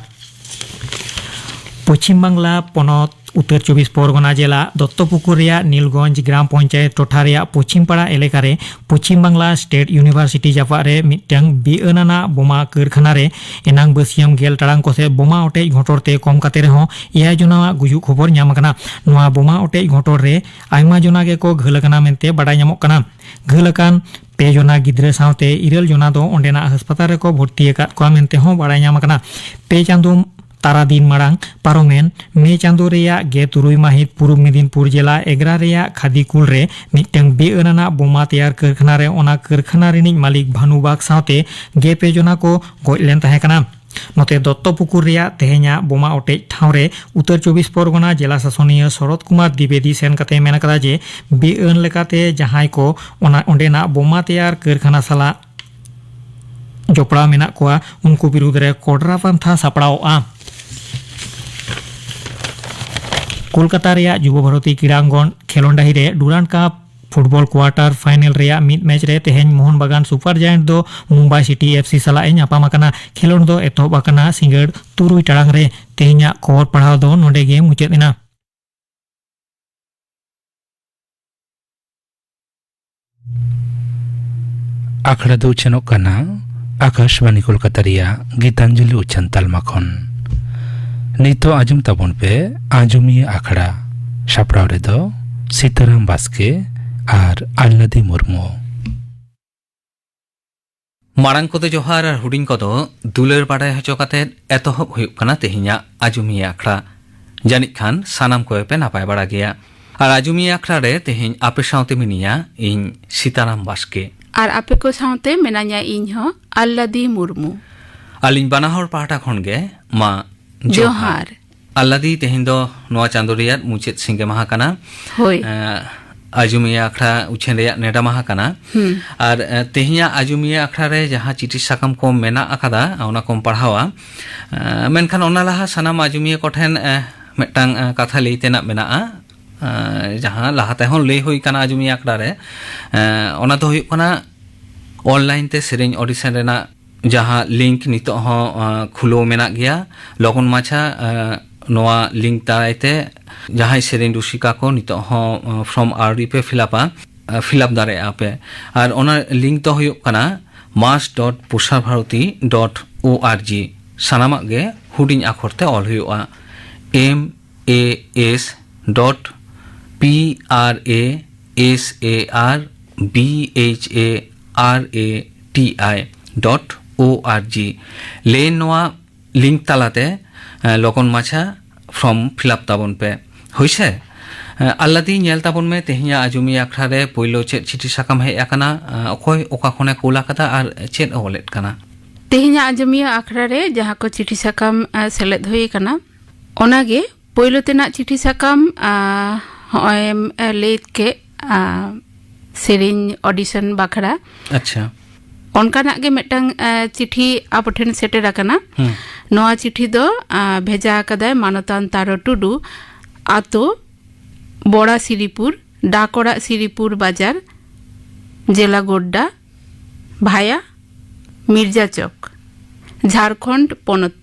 ᱯᱚᱪᱷᱤᱢ ᱵᱟᱝᱞᱟ ᱯᱚᱱᱚᱛ ᱩᱛᱛᱚᱨ ᱪᱚᱵᱵᱤᱥ ᱯᱚᱨᱜᱚᱱᱟ ᱡᱮᱞᱟ ᱫᱚᱛᱛᱚᱯᱩᱠᱩᱨ ᱨᱮᱭᱟᱜ ᱱᱤᱞᱜᱚᱧᱡᱽ ᱜᱨᱟᱢ ᱯᱚᱧᱪᱟᱭᱮᱛ ᱴᱚᱴᱷᱟ ᱨᱮᱭᱟᱜ ᱯᱚᱪᱷᱤᱢ ᱯᱟᱲᱟ ᱮᱞᱟᱠᱟ ᱨᱮ ᱯᱚᱪᱷᱤᱢ ᱵᱟᱝᱞᱟ ᱥᱴᱮᱴ ᱤᱭᱩᱱᱤᱵᱷᱟᱨᱥᱤᱴᱤ ᱡᱟᱯᱟᱜ ᱨᱮ ᱢᱤᱫᱴᱟᱝ ᱵᱤ ᱟᱹᱱ ᱟᱱᱟᱜ ᱵᱳᱢᱟ ᱠᱟᱹᱨᱠᱷᱟᱱᱟ ᱨᱮ ᱮᱱᱟᱝ ᱵᱟᱹᱥᱤᱭᱟᱹᱢ ᱜᱮᱞ ᱴᱟᱲᱟᱝ ᱠᱚᱥᱮᱫ ᱵᱳᱢᱟ ᱚᱴᱮᱡ ᱜᱷᱚᱴᱚᱨ ᱛᱮ ᱠᱚᱢ ᱠᱟᱛᱮ ᱨᱮᱦᱚᱸ ᱮᱭᱟᱭ ᱡᱚᱱᱟᱣᱟᱜ ᱜᱩᱡᱩᱜ ᱠᱷᱚᱵᱚᱨ ᱧᱟᱢ ᱟᱠᱟᱱᱟ᱾ ᱱᱚᱣᱟ ᱵᱳᱢᱟ ᱚᱴᱮᱡ ᱜᱷᱚᱴᱚᱨ ᱨᱮ ᱟᱭᱢᱟ ᱡᱚᱱᱟ ᱜᱮᱠᱚ ᱜᱷᱟᱹᱞ ᱟᱠᱟᱱᱟ ᱢᱮᱱᱛᱮ ᱵᱟᱰᱟᱭ ᱧᱟᱢᱚᱜ ᱠᱟᱱᱟ᱾ ᱜᱷᱟᱹᱞ ᱟᱠᱟᱱ ᱯᱮ ᱡᱚᱱᱟ ᱜᱤᱫᱽᱨᱟᱹ ᱥᱟᱶᱛᱮ ᱤᱨᱟᱹᱞ ᱡᱚᱱᱟ ᱫᱚ ᱚᱸᱰᱮᱱᱟᱜ ᱦᱟᱥᱯᱟᱛᱟᱞ ᱨᱮᱠᱚ ᱵᱷᱚᱨᱛᱤ ᱟᱠᱟᱫ ᱠᱚᱣᱟ ᱢᱮᱱᱛᱮ ᱦᱚᱸ ᱵᱟᱰᱟᱭ ᱧᱟᱢ ᱟᱠᱟᱱᱟ᱾ ᱯᱮ ᱪᱟᱸᱫᱚ ᱛᱟᱨᱟ ᱫᱤᱱ ᱢᱟᱲᱟᱝ ᱯᱟᱨᱚᱢᱮᱱ ᱢᱮ ᱪᱟᱸᱫᱚ ᱨᱮᱭᱟᱜ ᱜᱮᱞ ᱛᱩᱨᱩᱭ ᱢᱟᱹᱦᱤᱛ ᱯᱩᱨᱩᱵ ᱢᱮᱫᱤᱱᱯᱩᱨ ᱡᱮᱞᱟ ᱮᱜᱽᱨᱟ ᱨᱮᱭᱟᱜ ᱠᱷᱟᱫᱤᱠᱩᱞ ᱨᱮ ᱢᱤᱫᱴᱟᱝ ᱵᱮᱼᱟᱹᱱ ᱟᱱᱟᱜ ᱵᱳᱢᱟ ᱛᱮᱭᱟᱨ ᱠᱟᱹᱨᱠᱷᱟᱱᱟ ᱨᱮ ᱚᱱᱟ ᱠᱟᱹᱨᱠᱷᱟᱱᱟ ᱨᱤᱱᱤᱡ ᱢᱟᱹᱞᱤᱠ ᱵᱷᱟᱱᱩ ᱵᱟᱜᱽ ᱥᱟᱶᱛᱮ ᱜᱮᱞ ᱯᱮ ᱡᱚᱱᱟ ᱠᱚ ᱜᱚᱡ ᱞᱮᱱ ᱛᱟᱦᱮᱸ ᱠᱟᱱᱟ᱾ ᱱᱚᱛᱮ ᱫᱚᱛᱛᱚᱯᱩᱠᱩᱨ ᱨᱮᱭᱟᱜ ᱛᱮᱦᱮᱧᱟᱜ ᱵᱳᱢᱟ ᱚᱴᱮᱡ ᱴᱷᱟᱶ ᱨᱮ ᱩᱛᱛᱚᱨ ᱪᱚᱵᱵᱤᱥ ᱯᱚᱨᱜᱚᱱᱟ ᱡᱮᱞᱟ ᱥᱟᱥᱚᱱᱤᱭᱟᱹ ᱥᱚᱨᱚᱛ ᱠᱩᱢᱟᱨ ᱫᱤᱵᱮᱫᱤ ᱥᱮᱱ ᱠᱟᱛᱮ ᱢᱮᱱ ᱟᱠᱟᱫᱟ ᱡᱮ ᱵᱮᱼᱟᱹᱱ ᱞᱮᱠᱟᱛᱮ ᱡᱟᱦᱟᱸᱭ ᱠᱚ ᱚᱱᱟ, ᱚᱸᱰᱮᱱᱟᱜ ᱵᱳᱢᱟ ᱛᱮᱭᱟᱨ ᱠᱟᱹᱨᱠᱷᱟᱱᱟ ᱥᱟᱞᱟᱜ ᱡᱚᱯᱲᱟᱣ ᱢᱮᱱᱟᱜ ᱠᱚᱣᱟ, ᱩᱱᱠᱩ ᱵᱤᱨᱩᱫᱽ ᱨᱮ ᱠᱚᱰᱨᱟ ᱯᱟᱱᱛᱷᱟ ᱥᱟᱯᱲᱟᱣᱜᱼᱟ᱾ ᱠᱳᱞᱠᱟᱛᱟ ᱨᱮᱭᱟᱜ ᱡᱩᱵᱚ ᱵᱷᱟᱨᱚᱛᱤ ᱠᱨᱤᱲᱟᱝᱜᱚᱱ ᱠᱷᱮᱞᱚᱱᱰ ᱰᱟᱹᱦᱤ ᱨᱮ ᱰᱩᱨᱟᱱᱰ ᱠᱟᱯ ᱯᱷᱩᱴᱵᱚᱞ ᱠᱣᱟᱨᱴᱟᱨ ᱯᱷᱟᱭᱱᱮᱞ ᱨᱮᱭᱟᱜ ᱢᱤᱫ ᱢᱮᱪ ᱨᱮ ᱛᱮᱦᱮᱧ ᱢᱳᱦᱚᱱ ᱵᱟᱜᱟᱱ ᱥᱩᱯᱟᱨ ᱡᱟᱭᱮᱱᱴ ᱫᱚ ᱢᱩᱢᱵᱟᱭ ᱥᱤᱴᱤ ᱮᱯᱷ ᱥᱤ ᱥᱟᱞᱟᱜ ᱮ ᱧᱟᱯᱟᱢ ᱟᱠᱟᱱᱟ᱾ ᱠᱷᱮᱞᱚᱸᱰ ᱫᱚ ᱮᱛᱚᱦᱚᱵ ᱟᱠᱟᱱᱟ ᱥᱤᱸᱜᱟᱹᱲ ᱛᱩᱨᱩᱭ ᱴᱟᱲᱟᱝ ᱨᱮ᱾ ᱛᱮᱦᱮᱧᱟᱜ ᱠᱷᱚᱵᱚᱨ ᱯᱟᱲᱦᱟᱣ ᱫᱚ ᱱᱚᱸᱰᱮ ᱜᱮ ᱢᱩᱪᱟᱹᱫ ᱮᱱᱟ᱾ ᱟᱠᱷᱲᱟ ᱫᱚ ᱩᱪᱷᱟᱹᱱᱚᱜ ᱠᱟᱱᱟ ᱟᱠᱟᱥᱵᱟᱱᱤ ᱠᱳᱞᱠᱟᱛᱟ ᱨᱮᱭᱟᱜ ᱜᱤᱛᱟᱧᱡᱚᱞᱤ ᱩᱪᱷᱟᱹᱱ ᱛᱟᱞᱢᱟ ᱠᱷᱚᱱ᱾ ᱱᱤᱛᱚᱜ ᱟᱸᱡᱚᱢ ᱛᱟᱵᱚᱱ ᱯᱮ ᱟᱸᱡᱚᱢᱤᱭᱟᱹ ᱟᱠᱷᱲᱟ᱾ ᱥᱟᱯᱲᱟᱣ ᱨᱮᱫᱚ ᱥᱤᱛᱟᱨᱟᱢ ᱵᱟᱥᱠᱮ ᱟᱨ ᱟᱞᱞᱟᱫᱤ ᱢᱩᱨᱢᱩ᱾ ᱢᱟᱲᱟᱝ ᱠᱚᱫᱚ ᱡᱚᱦᱟᱨ ᱟᱨ ᱦᱩᱰᱤᱧ ᱠᱚᱫᱚ ᱫᱩᱞᱟᱹᱲ ᱵᱟᱰᱟᱭ ᱦᱚᱪᱚ ᱠᱟᱛᱮ ᱮᱛᱚᱦᱚᱵ ᱦᱩᱭᱩᱜ ᱠᱟᱱᱟ ᱛᱮᱦᱮᱧᱟᱜ ᱟᱸᱡᱚᱢᱤᱭᱟᱹ ᱟᱠᱷᱲᱟ᱾ ᱡᱟᱹᱱᱤᱡ ᱠᱷᱟᱱ ᱥᱟᱱᱟᱢ ᱠᱚᱜᱮ ᱯᱮ ᱱᱟᱯᱟᱭ ᱵᱟᱲᱟ ᱜᱮᱭᱟ᱾ ᱟᱨ ᱟᱸᱡᱚᱢᱤᱭᱟᱹ ᱟᱠᱷᱲᱟ ᱨᱮ ᱛᱮᱦᱮᱧ ᱟᱯᱮ ᱥᱟᱶᱛᱮ ᱢᱤᱱᱟᱹᱧᱟ ᱤᱧ ᱥᱤᱛᱟᱨᱟᱢ ᱵᱟᱥᱠᱮ᱾ ᱟᱨ ᱟᱯᱮ ᱠᱚ ᱥᱟᱶᱛᱮ ᱢᱮᱱᱟᱧᱟ ᱤᱧ ᱦᱚᱸ ᱟᱞᱞᱟᱫᱤ ᱢᱩᱨᱢᱩ᱾ ᱟᱹᱞᱤᱧ ᱵᱟᱱᱟ ᱦᱚᱲ ᱯᱟᱦᱴᱟ ᱠᱷᱚᱱ ᱜᱮ ᱢᱟ ᱡᱚᱦᱟᱨ᱾ ᱡᱚᱦᱟᱨ᱾ ᱟᱞᱞᱟᱫᱤ, ᱛᱮᱦᱮᱧ ᱫᱚ ᱱᱚᱣᱟ ᱪᱟᱸᱫᱳ ᱨᱮᱭᱟᱜ ᱢᱩᱪᱟᱹᱫ ᱥᱤᱸᱜᱮ ᱢᱟᱦᱟ ᱠᱟᱱᱟ᱾ ᱦᱳᱭ᱾ ᱮᱸ, ᱟᱸᱡᱚᱢᱤᱭᱟᱹ ᱟᱠᱷᱲᱟ ᱩᱪᱷᱟᱹᱱ ᱨᱮᱭᱟᱜ ᱱᱮᱰᱟ ᱢᱟᱦᱟ ᱠᱟᱱᱟ᱾ ᱦᱩᱸ᱾ ᱟᱨ, ᱮᱸ, ᱛᱮᱦᱮᱧᱟᱜ ᱟᱸᱡᱚᱢᱤᱭᱟᱹ ᱟᱠᱷᱲᱟ ᱨᱮ ᱡᱟᱦᱟᱸ ᱪᱤᱴᱷᱤ ᱥᱟᱠᱟᱢ ᱠᱚ ᱢᱮᱱᱟᱜ ᱟᱠᱟᱫᱟ, ᱚᱱᱟ ᱠᱚᱢ ᱯᱟᱲᱦᱟᱣᱟ᱾ ᱮᱸ, ᱢᱮᱱᱠᱷᱟᱱ ᱚᱱᱟ ᱞᱟᱦᱟ ᱥᱟᱱᱟᱢ ᱟᱸᱡᱚᱢᱤᱭᱟᱹ ᱠᱚᱴᱷᱮᱱ, ᱮᱸ, ᱢᱤᱫᱴᱟᱝ, ᱮᱸ, ᱠᱟᱛᱷᱟ ᱞᱟᱹᱭ ᱛᱮᱱᱟᱜ ᱢᱮᱱᱟᱜᱼᱟ᱾ ᱮᱸ, ᱡᱟᱦᱟᱸ ᱞᱟᱦᱟ ᱛᱮᱦᱚᱸ ᱞᱟᱹᱭ ᱦᱩᱭ ᱠᱟᱱᱟ ᱟᱸᱡᱚᱢᱤᱭᱟᱹ ᱟᱠᱷᱲᱟ ᱨᱮ, ᱮᱸ, ᱚᱱᱟ ᱫᱚ ᱦᱩᱭᱩᱜ ᱠᱟᱱᱟ online ᱛᱮ ᱥᱮᱨᱮᱧ audition ᱨᱮᱱᱟᱜ ᱡᱟᱦᱟᱸ link ᱱᱤᱛᱚᱜ ᱦᱚᱸ, ᱟᱸ, ᱠᱷᱩᱞᱟᱹᱣ ᱢᱮᱱᱟᱜ ᱜᱮᱭᱟ᱾ ᱞᱚᱜᱚᱱ ᱢᱟᱪᱷᱟ, ᱟᱸ, ᱱᱚᱣᱟ link ᱫᱟᱨᱟᱭ ᱛᱮ ᱡᱟᱦᱟᱸᱭ ᱥᱮᱨᱮᱧ ᱨᱩᱥᱤᱠᱟ ᱠᱚ ᱱᱤᱛᱚᱜ ᱦᱚᱸ, ᱟᱸ, form ᱟᱹᱣᱨᱤ ᱯᱮ fill up ᱟ, ᱟᱸ, fill up ᱫᱟᱲᱮᱭᱟᱜᱼᱟ ᱯᱮ᱾ ᱟᱨ ᱚᱱᱟ link ᱫᱚ ᱦᱩᱭᱩᱜ ᱠᱟᱱᱟ mass dot prasarbharati dot org᱾ ᱥᱟᱱᱟᱢᱟᱜ ᱜᱮ ᱦᱩᱰᱤᱧ ᱟᱠᱷᱚᱨ ᱛᱮ ᱚᱞ ᱦᱩᱭᱩᱜᱼᱟ᱾ M A S dot P R A S A R B H A R A T I dot O R G᱾ ᱞᱮ ᱱᱚᱣᱟ link ᱛᱟᱞᱟᱛᱮ, ᱞᱚᱜᱚᱱ ᱢᱟᱪᱷᱟ ᱯᱷᱨᱚᱢ ᱯᱷᱤᱞᱟᱯ ᱛᱟᱵᱚᱱ ᱯᱮ᱾ ᱦᱳᱭᱥᱮ? ᱟᱞᱞᱟᱫᱤ, ᱧᱮᱞ ᱛᱟᱵᱚᱱ ᱢᱮ, ᱛᱮᱦᱮᱧᱟᱜ ᱟᱸᱡᱚᱢᱤᱭᱟᱹ ᱟᱠᱷᱲᱟ ᱨᱮ ᱯᱳᱭᱞᱳ ᱪᱮᱫ ᱪᱤᱴᱷᱤ ᱥᱟᱠᱟᱢ ᱦᱮᱡ ᱟᱠᱟᱱᱟ? ᱚᱠᱚᱭ ᱚᱠᱟ ᱠᱷᱚᱱᱮ ᱠᱳᱞ ᱟᱠᱟᱫᱟ ᱟᱨ ᱪᱮᱫ ᱮ ᱚᱞᱮᱫ ᱠᱟᱱᱟ? ᱛᱮᱦᱮᱧᱟᱜ ᱟᱸᱡᱚᱢᱤᱭᱟᱹ ᱟᱠᱷᱲᱟ ᱨᱮ ᱡᱟᱦᱟᱸ ᱠᱚ ᱪᱤᱴᱷᱤ ᱥᱟᱠᱟᱢ ᱥᱮᱞᱮᱫ ᱦᱩᱭ ᱟᱠᱟᱱᱟ, ᱚᱱᱟᱜᱮ ᱯᱳᱭᱞᱳ ᱛᱮᱱᱟᱜ ᱪᱤᱴᱷᱤ ᱥᱟᱠᱟᱢ᱾ ᱦᱚᱸᱜᱼᱚᱭ ᱮᱢ ᱞᱟᱹᱭ ᱠᱮᱫ, ᱥᱮᱨᱮᱧ ᱚᱰᱤᱥᱚᱱ ᱵᱟᱠᱷᱨᱟ᱾ ᱟᱪᱪᱷᱟ᱾ ᱚᱱᱠᱟᱱᱟᱜ ᱜᱮ ᱢᱤᱫᱴᱟᱝ ᱪᱤᱴᱷᱤ ᱟᱵᱚ ᱴᱷᱮᱱ ᱥᱮᱴᱮᱨ ᱟᱠᱟᱱᱟ᱾ ᱦᱩᱸ᱾ ᱱᱚᱣᱟ ᱪᱤᱴᱷᱤ ᱫᱚ ᱵᱷᱮᱡᱟ ᱟᱠᱟᱫᱟᱭ ᱢᱟᱱᱚᱛᱟᱱ ᱛᱟᱨᱚ ᱴᱩᱰᱩ, ᱟᱛᱳ ᱵᱚᱲᱟ ᱥᱤᱨᱤᱯᱩᱨ, ᱰᱟᱠ ᱚᱲᱟᱜ ᱥᱤᱨᱤᱯᱩᱨ ᱵᱟᱡᱟᱨ, ᱡᱮᱞᱟ ᱜᱳᱰᱰᱟ, ᱵᱷᱟᱭᱟ ᱢᱤᱨᱡᱟ ᱪᱚᱠ, ᱡᱷᱟᱲᱠᱷᱚᱸᱰ ᱯᱚᱱᱚᱛ᱾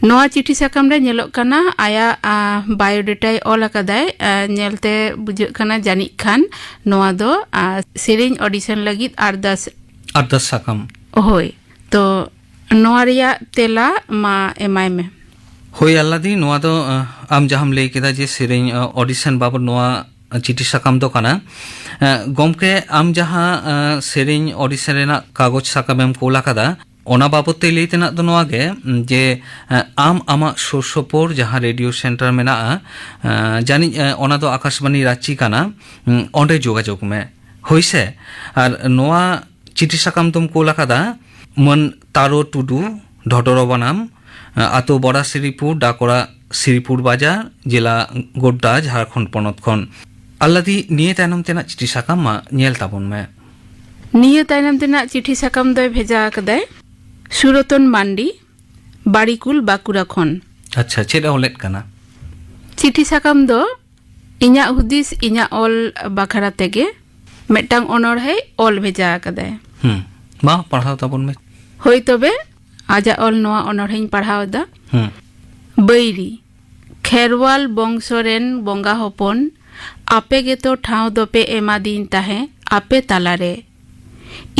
ᱱᱚᱣᱟ ᱪᱤᱴᱷᱤ ᱥᱟᱠᱟᱢ ᱨᱮ ᱧᱮᱞᱚᱜ ᱠᱟᱱᱟ, ᱟᱭᱟᱜ ᱵᱟᱭᱳᱰᱮᱴᱟᱭ ᱚᱞ ᱟᱠᱟᱫᱟᱭ᱾ ᱧᱮᱞᱛᱮ ᱵᱩᱡᱷᱟᱹᱜ ᱠᱟᱱᱟ, ᱡᱟᱹᱱᱤᱡ ᱠᱷᱟᱱ ᱱᱚᱣᱟ ᱫᱚ ᱥᱮᱨᱮᱧ ᱚᱰᱤᱥᱚᱱ ᱞᱟᱹᱜᱤᱫ ᱟᱨᱫᱟᱥ᱾ ᱟᱨᱫᱟᱥ ᱥᱟᱠᱟᱢ᱾ ᱦᱳᱭ᱾ ᱛᱚ ᱱᱚᱣᱟ ᱨᱮᱭᱟᱜ ᱛᱮᱞᱟ ᱢᱟ ᱮᱢᱟᱭ ᱢᱮ᱾ ᱦᱳᱭ ᱟᱞᱞᱟᱫᱤ, ᱱᱚᱣᱟ ᱫᱚ ᱟᱢ ᱡᱟᱦᱟᱸᱢ ᱞᱟᱹᱭ ᱠᱮᱫᱟ ᱡᱮ ᱥᱮᱨᱮᱧ ᱚᱰᱤᱥᱚᱱ ᱵᱟᱵᱚᱫ ᱱᱚᱣᱟ ᱪᱤᱴᱷᱤ ᱥᱟᱠᱟᱢ ᱫᱚ ᱠᱟᱱᱟ᱾ ᱜᱚᱢᱠᱮ, ᱟᱢ ᱡᱟᱦᱟᱸ ᱥᱮᱨᱮᱧ ᱚᱰᱤᱥᱚᱱ ᱨᱮᱱᱟᱜ ᱠᱟᱜᱚᱡᱽ ᱥᱟᱠᱟᱢᱮᱢ ᱠᱳᱞ ᱟᱠᱟᱫᱟ, ᱚᱱᱟ ᱵᱟᱵᱚᱫ ᱛᱮ ᱞᱟᱹᱭ ᱛᱮᱱᱟᱜ ᱫᱚ ᱱᱚᱣᱟ ᱜᱮ, ᱡᱮ ᱟᱢ ᱟᱢᱟᱜ ᱥᱩᱨ ᱥᱩᱯᱩᱨ ᱡᱟᱦᱟᱸ ᱨᱮᱰᱤᱭᱳ ᱥᱮᱱᱴᱟᱨ ᱢᱮᱱᱟᱜᱼᱟ, ᱡᱟᱹᱱᱤᱡ ᱚᱱᱟ ᱫᱚ ᱟᱠᱟᱥᱵᱟᱱᱤ ᱨᱟᱺᱪᱤ ᱠᱟᱱᱟ, ᱚᱸᱰᱮ ᱡᱳᱜᱟᱡᱳᱜᱽ ᱢᱮ᱾ ᱦᱳᱭ ᱥᱮ? ᱟᱨ ᱱᱚᱣᱟ ᱪᱤᱴᱷᱤ ᱥᱟᱠᱟᱢ ᱫᱚᱢ ᱠᱳᱞ ᱟᱠᱟᱫᱟ ᱢᱟᱹᱱ ᱛᱟᱨᱚ ᱴᱩᱰᱩ, ᱰᱷᱚᱰᱚᱨᱚ ᱵᱟᱱᱟᱢ, ᱟᱛᱳ ᱵᱚᱲᱟ ᱥᱤᱨᱤᱯᱩᱨ, ᱰᱟᱠᱚᱲᱟ ᱥᱤᱨᱤᱯᱩᱨ ᱵᱟᱡᱟᱨ, ᱡᱮᱞᱟ ᱜᱳᱰᱰᱟ, ᱡᱷᱟᱲᱠᱷᱚᱸᱰ ᱯᱚᱱᱚᱛ ᱠᱷᱚᱱ᱾ ᱟᱞᱞᱟᱫᱤ, ᱱᱤᱭᱟᱹ ᱛᱟᱭᱱᱚᱢ ᱛᱮᱱᱟᱜ ᱪᱤᱴᱷᱤ ᱥᱟᱠᱟᱢ ᱢᱟ ᱧᱮᱞ ᱛᱟᱵᱚᱱ ᱢᱮ᱾ ᱱᱤᱭᱟᱹ ᱛᱟᱭᱱᱚᱢ ᱛᱮᱱᱟᱜ ᱪᱤᱴᱷᱤ ᱥᱟᱠᱟᱢ ᱫᱚᱭ ᱵᱷᱮᱡᱟ ᱟᱠᱟᱫᱟᱭ ᱥᱩᱨᱚᱛᱚᱱ ᱢᱟᱱᱰᱤ, ᱵᱟᱲᱤᱠᱩᱞ, ᱵᱟᱸᱠᱩᱲᱟ ᱠᱷᱚᱱ᱾ ᱟᱪᱪᱷᱟ, ᱪᱮᱫ ᱮ ᱚᱞᱮᱫ ᱠᱟᱱᱟ? ᱪᱤᱴᱷᱤ ᱥᱟᱠᱟᱢ ᱫᱚ ᱤᱧᱟᱹᱜ ᱦᱩᱫᱤᱥ, ᱤᱧᱟᱹᱜ ᱚᱞ ᱵᱟᱠᱷᱨᱟ ᱛᱮᱜᱮ ᱢᱤᱫᱴᱟᱝ ᱚᱱᱚᱬᱦᱮ ᱚᱞ ᱵᱷᱮᱡᱟ ᱟᱠᱟᱫᱟᱭ᱾ ᱦᱩᱸ, ᱢᱟ ᱯᱟᱲᱦᱟᱣ ᱛᱟᱵᱚᱱ ᱢᱮ᱾ ᱦᱳᱭ ᱛᱚᱵᱮ, ᱟᱡᱟᱜ ᱚᱞ ᱱᱚᱣᱟ ᱚᱱᱚᱬᱦᱮᱧ ᱯᱟᱲᱦᱟᱣ ᱮᱫᱟ᱾ ᱦᱩᱸ᱾ ᱵᱟᱹᱭᱨᱤ, ᱠᱷᱮᱨᱣᱟᱞ ᱵᱚᱝᱥᱚ ᱨᱮᱱ ᱵᱚᱸᱜᱟ ᱦᱚᱯᱚᱱ, ᱟᱯᱮ ᱜᱮᱛᱚ ᱴᱷᱟᱶ ᱫᱚᱯᱮ ᱮᱢᱟᱫᱤᱧ ᱛᱟᱦᱮᱸ ᱟᱯᱮ ᱛᱟᱞᱟᱨᱮ᱾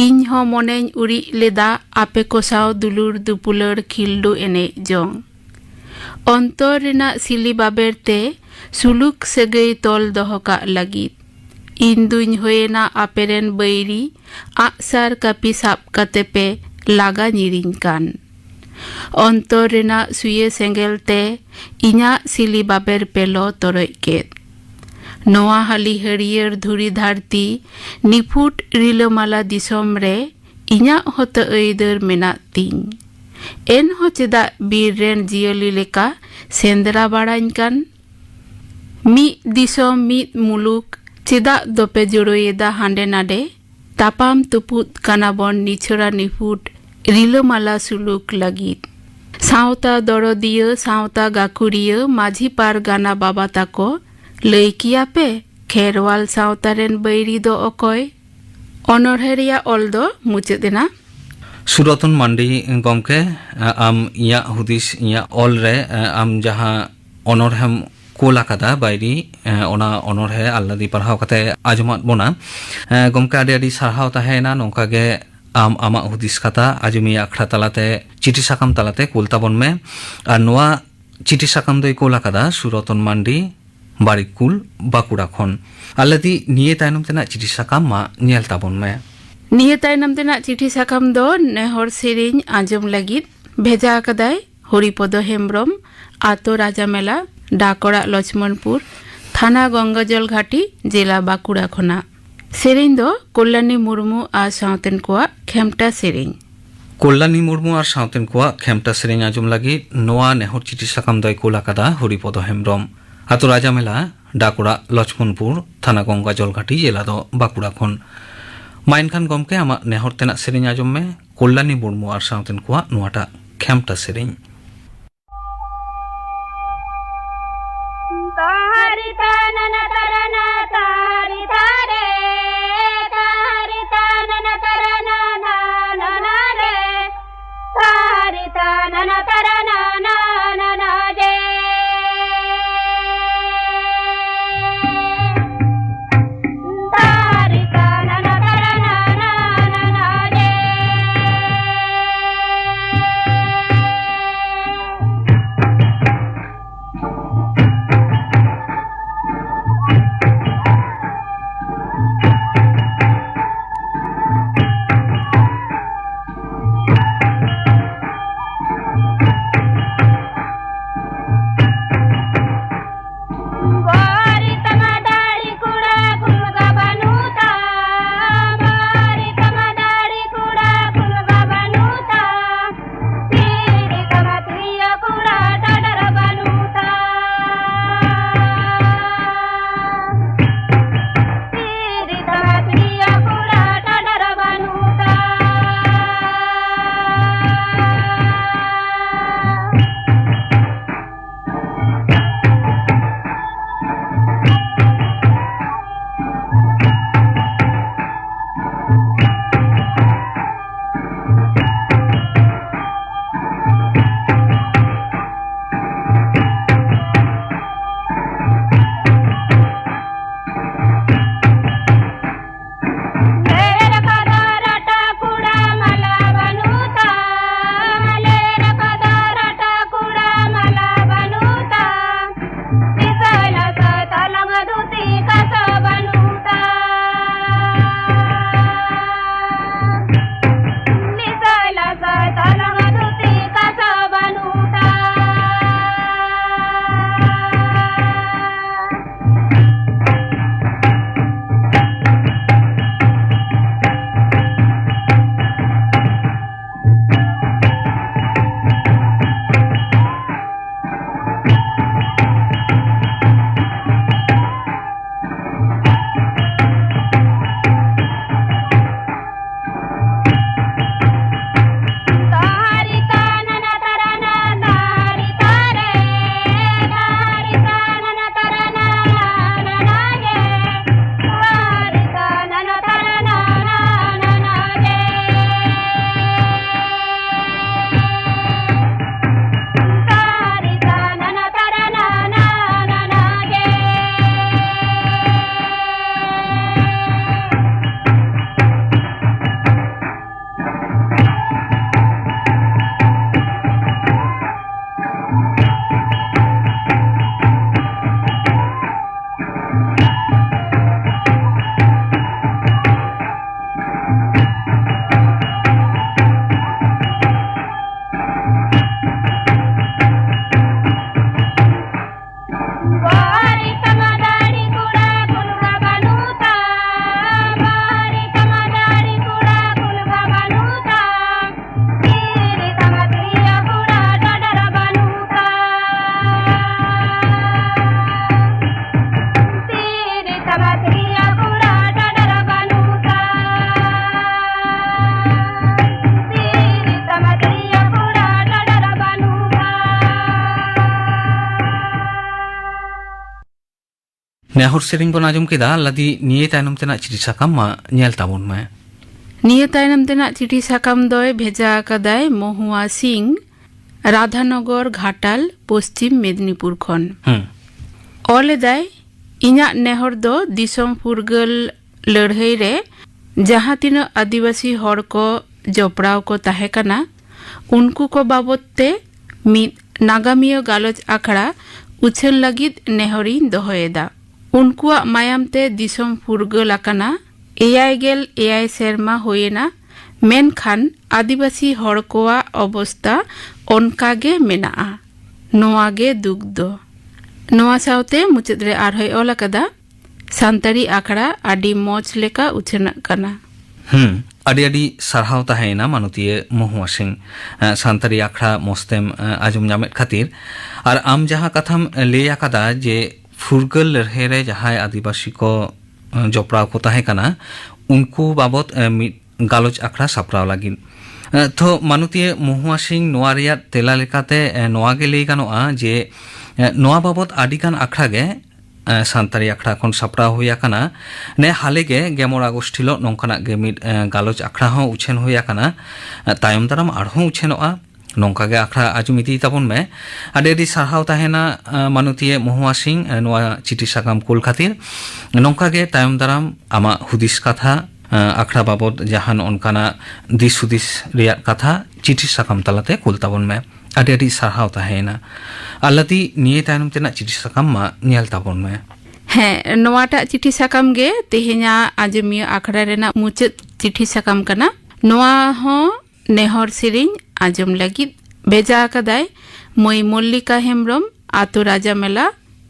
ᱤᱧ ᱦᱚᱸ ᱢᱚᱱᱮᱧ ᱩᱨᱤᱡ ᱞᱮᱫᱟ ᱟᱯᱮ ᱠᱚ ᱥᱟᱶ ᱫᱩᱞᱩᱲ ᱫᱩᱯᱩᱞᱟᱹᱲ ᱠᱷᱤᱞᱰᱩ ᱮᱱᱮᱡ ᱡᱚᱝ᱾ ᱚᱱᱛᱚᱨ ᱨᱮᱱᱟᱜ ᱥᱤᱞᱤ ᱵᱟᱵᱮᱨ ᱛᱮ ᱥᱩᱞᱩᱠ ᱥᱟᱹᱜᱟᱹᱭ ᱛᱚᱞ ᱫᱚᱦᱚ ᱠᱟᱜ ᱞᱟᱹᱜᱤᱫ᱾ ᱤᱧ ᱫᱩᱧ ᱦᱩᱭᱮᱱᱟ ᱟᱯᱮᱨᱮᱱ ᱵᱟᱹᱭᱨᱤ, ᱟᱜᱼᱥᱟᱨ ᱠᱟᱹᱯᱤ ᱥᱟᱵ ᱠᱟᱛᱮ ᱯᱮ ᱞᱟᱜᱟ ᱧᱤᱨᱤᱧ ᱠᱟᱱ᱾ ᱚᱱᱛᱚᱨ ᱨᱮᱱᱟᱜ ᱥᱩᱭᱟᱹ ᱥᱮᱸᱜᱮᱞ ᱛᱮ ᱤᱧᱟᱜ ᱥᱤᱞᱤ ᱵᱟᱵᱮᱨ ᱯᱮ ᱞᱚ ᱛᱚᱨᱚᱡ ᱠᱮᱫ᱾ ᱱᱚᱣᱟ ᱦᱟᱹᱞᱤ ᱦᱟᱹᱨᱭᱟᱹᱲ ᱫᱷᱩᱲᱤ ᱫᱷᱟᱹᱨᱛᱤ ᱱᱤᱯᱷᱩᱴ ᱨᱤᱞᱟᱹᱢᱟᱞᱟ ᱫᱤᱥᱚᱢ ᱨᱮ ᱤᱧᱟᱜ ᱦᱚᱸᱛᱚ ᱟᱹᱭᱫᱟᱹᱨ ᱢᱮᱱᱟᱜ ᱛᱤᱧ᱾ ᱮᱱᱦᱚᱸ ᱪᱮᱫᱟᱜ ᱵᱤᱨ ᱨᱮᱱ ᱡᱤᱭᱟᱹᱞᱤ ᱞᱮᱠᱟ ᱥᱮᱸᱫᱽᱨᱟ ᱵᱟᱲᱟᱧ ᱠᱟᱱ? ᱢᱤᱫ ᱫᱤᱥᱚᱢ ᱢᱤᱫ ᱢᱩᱞᱩᱠ ᱪᱮᱫᱟᱜ ᱫᱚᱯᱮ ᱡᱳᱲᱳᱭᱮᱫᱟ ᱦᱟᱸᱰᱮ ᱱᱟᱰᱮ? ᱛᱟᱯᱟᱢ ᱛᱩᱯᱩᱫ ᱠᱟᱱᱟ ᱵᱚᱱ ᱱᱤᱪᱷᱚᱲᱟ ᱱᱤᱯᱷᱩᱴ ᱨᱤᱞᱟᱹᱢᱟᱞᱟ ᱥᱩᱞᱩᱠ ᱞᱟᱹᱜᱤᱫ᱾ ᱥᱟᱶᱛᱟ ᱫᱚᱨᱚᱫᱤᱭᱟᱹ, ᱥᱟᱶᱛᱟ ᱜᱟᱹᱠᱷᱩᱲᱤᱭᱟᱹ, ᱢᱟᱹᱡᱷᱤ ᱯᱟᱨᱜᱟᱱᱟ ᱵᱟᱵᱟ ᱛᱟᱠᱚ, ᱞᱟᱹᱭ ᱠᱮᱭᱟ ᱯᱮ ᱠᱷᱮᱨᱣᱟᱞ ᱥᱟᱶᱛᱟ ᱨᱮᱱ ᱵᱟᱹᱭᱨᱤ ᱫᱚ ᱚᱠᱚᱭ? ᱚᱱᱚᱬᱦᱮ ᱨᱮᱭᱟᱜ ᱚᱞ ᱫᱚ ᱢᱩᱪᱟᱹᱫ ᱮᱱᱟ᱾ ᱥᱩᱨᱚᱛᱚᱱ ᱢᱟᱱᱰᱤ ᱜᱚᱢᱠᱮ, ᱟᱢ ᱤᱧᱟᱹᱜ ᱦᱩᱫᱤᱥ, ᱤᱧᱟᱹᱜ ᱚᱞ ᱨᱮ ᱟᱢ ᱡᱟᱦᱟᱸ ᱚᱱᱚᱬᱦᱮᱢ ᱠᱳᱞ ᱟᱠᱟᱫᱟ ᱵᱟᱭᱨᱤ, ᱚᱱᱟ ᱚᱱᱚᱬᱦᱮ ᱟᱞᱞᱟᱫᱤ ᱯᱟᱲᱦᱟᱣ ᱠᱟᱛᱮ ᱟᱸᱡᱚᱢᱟᱫ ᱵᱚᱱᱟ᱾ ᱜᱚᱢᱠᱮ, ᱟᱹᱰᱤ ᱟᱹᱰᱤ ᱥᱟᱨᱦᱟᱣ ᱛᱟᱦᱮᱸᱭᱮᱱᱟ᱾ ᱱᱚᱝᱠᱟ ᱜᱮ ᱟᱢ ᱟᱢᱟᱜ ᱦᱩᱫᱤᱥ ᱠᱟᱛᱷᱟ ᱟᱸᱡᱚᱢᱤᱭᱟᱹ ᱟᱠᱷᱲᱟ ᱛᱟᱞᱟᱛᱮ, ᱪᱤᱴᱷᱤ ᱥᱟᱠᱟᱢ ᱛᱟᱞᱟᱛᱮ ᱠᱳᱞ ᱛᱟᱵᱚᱱ ᱢᱮ᱾ ᱟᱨ ᱱᱚᱣᱟ ᱪᱤᱴᱷᱤ ᱥᱟᱠᱟᱢ ᱫᱚᱭ ᱠᱳᱞ ᱟᱠᱟᱫᱟ ᱥᱩᱨᱚᱛᱚᱱ ᱢᱟᱱᱰᱤ, ᱵᱟᱨᱤᱠᱩᱞ, ᱵᱟᱸᱠᱩᱲᱟ ᱠᱷᱚᱱ᱾ ᱟᱞᱞᱟᱫᱤ, ᱱᱤᱭᱟᱹ ᱛᱟᱭᱱᱚᱢ ᱛᱮᱱᱟᱜ ᱪᱤᱴᱷᱤ ᱥᱟᱠᱟᱢ ᱢᱟ ᱧᱮᱞ ᱛᱟᱵᱚᱱ ᱢᱮ᱾ ᱱᱤᱭᱟᱹ ᱛᱟᱭᱱᱚᱢ ᱛᱮᱱᱟᱜ ᱪᱤᱴᱷᱤ ᱥᱟᱠᱟᱢ ᱫᱚ ᱱᱮᱦᱚᱨ ᱥᱮᱨᱮᱧ ᱟᱸᱡᱚᱢ ᱞᱟᱹᱜᱤᱫ ᱵᱷᱮᱡᱟ ᱟᱠᱟᱫᱟᱭ ᱦᱚᱨᱤᱯᱚᱫᱚ ᱦᱮᱢᱵᱽᱨᱚᱢ, ᱟᱛᱳ ᱨᱟᱡᱟᱢᱮᱞᱟ, ᱰᱟᱠ ᱚᱲᱟᱜ ᱞᱚᱪᱷᱢᱚᱱᱯᱩᱨ, ᱛᱷᱟᱱᱟ ᱜᱚᱝᱜᱟᱡᱚᱞ ᱜᱷᱟᱴᱤ, ᱡᱮᱞᱟ ᱵᱟᱸᱠᱩᱲᱟ ᱠᱷᱚᱱᱟᱜ᱾ ᱥᱮᱨᱮᱧ ᱫᱚ ᱠᱚᱞᱞᱟᱱᱤ ᱢᱩᱨᱢᱩ ᱟᱨ ᱥᱟᱶᱛᱮᱱ ᱠᱚᱣᱟᱜ ᱠᱷᱮᱢᱴᱟ ᱥᱮᱨᱮᱧ᱾ ᱠᱚᱞᱞᱟᱱᱤ ᱢᱩᱨᱢᱩ ᱟᱨ ᱥᱟᱶᱛᱮᱱ ᱠᱚᱣᱟᱜ ᱠᱷᱮᱢᱴᱟ ᱥᱮᱨᱮᱧ ᱟᱸᱡᱚᱢ ᱞᱟᱹᱜᱤᱫ ᱱᱚᱣᱟ ᱱᱮᱦᱚᱨ ᱪᱤᱴᱷᱤ ᱥᱟᱠᱟᱢ ᱫᱚᱭ ᱠᱳᱞ ᱟᱠᱟᱫᱟ ᱦᱚᱨᱤᱯᱚᱫᱚ ᱦᱮᱢᱵᱽᱨᱚᱢ, ᱟᱛᱳ ᱨᱟᱡᱟᱢᱮᱞᱟ, ᱰᱟᱠ ᱚᱲᱟᱜ ᱞᱚᱪᱷᱢᱚᱱᱯᱩᱨ, ᱛᱷᱟᱱᱟ ᱜᱚᱝᱜᱟᱡᱚᱞ ᱜᱷᱟᱴᱤ, ᱡᱮᱞᱟ ᱫᱚ ᱵᱟᱸᱠᱩᱲᱟ ᱠᱷᱚᱱ᱾ ᱢᱟ ᱮᱱᱠᱷᱟᱱ ᱜᱚᱢᱠᱮ, ᱟᱢᱟᱜ ᱱᱮᱦᱚᱨ ᱛᱮᱱᱟᱜ ᱥᱮᱨᱮᱧ ᱟᱸᱡᱚᱢ ᱢᱮ, ᱠᱚᱞᱞᱟᱱᱤ ᱢᱩᱨᱢᱩ ᱟᱨ ᱥᱟᱶᱛᱮᱱ ᱠᱚᱣᱟᱜ ᱱᱚᱣᱟᱴᱟᱜ ᱠᱷᱮᱢᱴᱟ ᱥᱮᱨᱮᱧ᱾ ᱱᱮᱦᱚᱨ ᱥᱮᱨᱮᱧ ᱵᱚᱱ ᱟᱸᱡᱚᱢ ᱠᱮᱫᱟ, ᱞᱟᱫᱤ ᱱᱤᱭᱟᱹ ᱛᱟᱭᱱᱚᱢ ᱛᱮᱱᱟᱜ ᱪᱤᱴᱷᱤ ᱥᱟᱠᱟᱢ ᱢᱟ ᱧᱮᱞ ᱛᱟᱵᱚᱱ ᱢᱮ᱾ ᱱᱤᱭᱟᱹ ᱛᱟᱭᱱᱚᱢ ᱛᱮᱱᱟᱜ ᱪᱤᱴᱷᱤ ᱥᱟᱠᱟᱢ ᱫᱚᱭ ᱵᱷᱮᱡᱟ ᱟᱠᱟᱫᱟᱭ ᱢᱚᱦᱩᱣᱟ ᱥᱤᱝ, ᱨᱟᱫᱷᱟᱱᱚᱜᱚᱨ ᱜᱷᱟᱴᱟᱞ, ᱯᱚᱥᱪᱤᱢ ᱢᱮᱫᱽᱱᱤᱯᱩᱨ ᱠᱷᱚᱱ᱾ ᱦᱩᱸ᱾ ᱚᱞ ᱮᱫᱟᱭ, ᱤᱧᱟᱜ ᱱᱮᱦᱚᱨ ᱫᱚ ᱫᱤᱥᱚᱢ ᱯᱷᱩᱨᱜᱟᱹᱞ ᱞᱟᱹᱲᱦᱟᱹᱭ ᱨᱮ ᱡᱟᱦᱟᱸ ᱛᱤᱱᱟᱹᱜ ᱟᱹᱫᱤᱵᱟᱹᱥᱤ ᱦᱚᱲ ᱠᱚ ᱡᱚᱯᱲᱟᱣ ᱠᱚ ᱛᱟᱦᱮᱸ ᱠᱟᱱᱟ, ᱩᱱᱠᱩ ᱠᱚ ᱵᱟᱵᱚᱛ ᱛᱮ ᱢᱤᱫ ᱱᱟᱜᱟᱢᱤᱭᱟᱹ ᱜᱟᱞᱚᱪ ᱟᱠᱷᱲᱟ ᱩᱪᱷᱟᱹᱱ ᱞᱟᱹᱜᱤᱫ ᱱᱮᱦᱚᱨᱤᱧ ᱫᱚᱦᱚᱭᱮᱫᱟ᱾ ᱩᱱᱠᱩᱣᱟᱜ ᱢᱟᱭᱟᱢ ᱛᱮ ᱫᱤᱥᱚᱢ ᱯᱷᱩᱨᱜᱟᱹᱞ ᱟᱠᱟᱱᱟ, ᱮᱭᱟᱭ ᱜᱮᱞ ᱮᱭᱟᱭ ᱥᱮᱨᱢᱟ ᱦᱩᱭᱮᱱᱟ, ᱢᱮᱱᱠᱷᱟᱱ ᱟᱹᱫᱤᱵᱟᱹᱥᱤ ᱦᱚᱲ ᱠᱚᱣᱟᱜ ᱚᱵᱚᱥᱛᱟ ᱚᱱᱠᱟ ᱜᱮ ᱢᱮᱱᱟᱜᱼᱟ᱾ ᱱᱚᱣᱟ ᱜᱮ ᱫᱩᱠ ᱫᱚ᱾ ᱱᱚᱣᱟ ᱥᱟᱶᱛᱮ ᱢᱩᱪᱟᱹᱫ ᱨᱮ ᱟᱨᱦᱚᱸᱭ ᱚᱞ ᱟᱠᱟᱫᱟ, ᱥᱟᱱᱛᱟᱲᱤ ᱟᱠᱷᱲᱟ ᱟᱹᱰᱤ ᱢᱚᱡᱽ ᱞᱮᱠᱟ ᱩᱪᱷᱟᱹᱱᱚᱜ ᱠᱟᱱᱟ᱾ ᱦᱩᱸ, ᱟᱹᱰᱤ ᱟᱹᱰᱤ ᱥᱟᱨᱦᱟᱣ ᱛᱟᱦᱮᱸᱭᱮᱱᱟ ᱢᱟᱱᱚᱛᱤᱭᱟᱹ ᱢᱚᱦᱩᱣᱟ ᱥᱤᱝ᱾ ᱮᱸ, ᱥᱟᱱᱛᱟᱲᱤ ᱟᱠᱷᱲᱟ ᱢᱚᱸᱡᱽ ᱛᱮᱢ, ᱮᱸ, ᱟᱸᱡᱚᱢ ᱧᱟᱢᱮᱫ ᱠᱷᱟᱹᱛᱤᱨ᱾ ᱟᱨ ᱟᱢ ᱡᱟᱦᱟᱸ ᱠᱟᱛᱷᱟᱢ ᱞᱟᱹᱭ ᱟᱠᱟᱫᱟ ᱡᱮ ᱯᱷᱩᱨᱜᱟᱹᱞ ᱞᱟᱹᱲᱦᱟᱹᱭ ᱨᱮ ᱡᱟᱦᱟᱸᱭ ᱟᱹᱫᱤᱵᱟᱹᱥᱤ ᱠᱚ, ᱮᱸ, ᱡᱚᱯᱲᱟᱣ ᱠᱚ ᱛᱟᱦᱮᱸ ᱠᱟᱱᱟ, ᱩᱱᱠᱩ ᱵᱟᱵᱚᱛ, ᱮᱸ, ᱢᱤᱫ ᱜᱟᱞᱚᱪ ᱟᱠᱷᱲᱟ ᱥᱟᱯᱲᱟᱣ ᱞᱟᱹᱜᱤᱫ᱾ ᱮᱸ, ᱛᱷᱚ ᱢᱟᱱᱚᱛᱤᱭᱟᱹ ᱢᱚᱦᱩᱣᱟ ᱥᱤᱝ, ᱱᱚᱣᱟ ᱨᱮᱭᱟᱜ ᱛᱮᱞᱟ ᱞᱮᱠᱟᱛᱮ, ᱮᱸ, ᱱᱚᱣᱟ ᱜᱮ ᱞᱟᱹᱭ ᱜᱟᱱᱚᱜᱼᱟ ᱡᱮ, ᱮᱸ, ᱱᱚᱣᱟ ᱵᱟᱵᱚᱛ ᱟᱹᱰᱤ ᱜᱟᱱ ᱟᱠᱷᱲᱟ ᱜᱮ ᱮᱸ, ᱥᱟᱱᱛᱟᱲᱤ ᱟᱠᱷᱲᱟ ᱠᱷᱚᱱ ᱥᱟᱯᱲᱟᱣ ᱦᱩᱭ ᱟᱠᱟᱱᱟ᱾ ᱱᱮ ᱦᱟᱞᱮ ᱜᱮ ᱜᱮᱢᱚᱲ ᱟᱜᱚᱥᱴ ᱦᱤᱞᱳᱜ ᱱᱚᱝᱠᱟᱱᱟᱜ ᱜᱮ ᱢᱤᱫ, ᱮᱸ, ᱜᱟᱞᱚᱪ ᱟᱠᱷᱲᱟ ᱦᱚᱸ ᱩᱪᱷᱟᱹᱱ ᱦᱩᱭ ᱟᱠᱟᱱᱟ᱾ ᱮᱸ, ᱛᱟᱭᱚᱢ ᱫᱟᱨᱟᱢ ᱟᱨᱦᱚᱸ ᱩᱪᱷᱟᱹᱱᱚᱜᱼᱟ᱾ ᱱᱚᱝᱠᱟ ᱜᱮ ᱟᱠᱷᱲᱟ ᱟᱸᱡᱚᱢ ᱤᱫᱤ ᱛᱟᱵᱚᱱ ᱢᱮ᱾ ᱟᱹᱰᱤ ᱟᱹᱰᱤ ᱥᱟᱨᱦᱟᱣ ᱛᱟᱦᱮᱱᱟ, ᱮᱸ, ᱢᱟᱱᱚᱛᱤᱭᱟᱹ ᱢᱚᱦᱩᱣᱟ ᱥᱤᱝ, ᱮᱸ, ᱱᱚᱣᱟ ᱪᱤᱴᱷᱤ ᱥᱟᱠᱟᱢ ᱠᱩᱞ ᱠᱷᱟᱹᱛᱤᱨ᱾ ᱱᱚᱝᱠᱟ ᱜᱮ ᱛᱟᱭᱚᱢ ᱫᱟᱨᱟᱢ ᱟᱢᱟᱜ ᱦᱩᱫᱤᱥ ᱠᱟᱛᱷᱟ, ᱮᱸ, ᱟᱠᱷᱲᱟ ᱵᱟᱵᱚᱛ ᱡᱟᱦᱟᱱ ᱚᱱᱠᱟᱱᱟᱜ ᱫᱤᱥ ᱦᱩᱫᱤᱥ ᱨᱮᱭᱟᱜ ᱠᱟᱛᱷᱟ ᱪᱤᱴᱷᱤ ᱥᱟᱠᱟᱢ ᱛᱟᱞᱟᱛᱮ ᱠᱩᱞ ᱛᱟᱵᱚᱱ ᱢᱮ᱾ ᱟᱹᱰᱤ ᱟᱹᱰᱤ ᱥᱟᱨᱦᱟᱣ ᱛᱟᱦᱮᱸᱭᱮᱱᱟ᱾ ᱟᱨ ᱞᱟᱹᱛᱤ, ᱱᱤᱭᱟᱹ ᱛᱟᱭᱱᱚᱢ ᱛᱮᱱᱟᱜ ᱪᱤᱴᱷᱤ ᱥᱟᱠᱟᱢ ᱢᱟ ᱧᱮᱞ ᱛᱟᱵᱚᱱ ᱢᱮ᱾ ᱦᱮᱸ, ᱱᱚᱣᱟᱴᱟᱜ ᱪᱤᱴᱷᱤ ᱥᱟᱠᱟᱢ ᱜᱮ ᱛᱮᱦᱮᱧᱟᱜ ᱟᱸᱡᱚᱢᱤᱭᱟᱹ ᱟᱠᱷᱲᱟ ᱨᱮᱱᱟᱜ ᱢᱩᱪᱟᱹᱫ ᱪᱤᱴᱷᱤ ᱥᱟᱠᱟᱢ ᱠᱟᱱᱟ᱾ ᱱᱚᱣᱟ ᱦᱚᱸ ᱱᱮᱦᱚᱨ ᱥᱮᱨᱮᱧ ᱟᱸᱡᱚᱢ ᱞᱟᱹᱜᱤᱫ ᱵᱷᱮᱡᱟ ᱟᱠᱟᱫᱟᱭ ᱢᱟᱹᱭ ᱢᱚᱞᱞᱤᱠᱟ ᱦᱮᱢᱵᱽᱨᱚᱢ, ᱟᱛᱳ ᱨᱟᱡᱟᱢᱮᱞᱟ,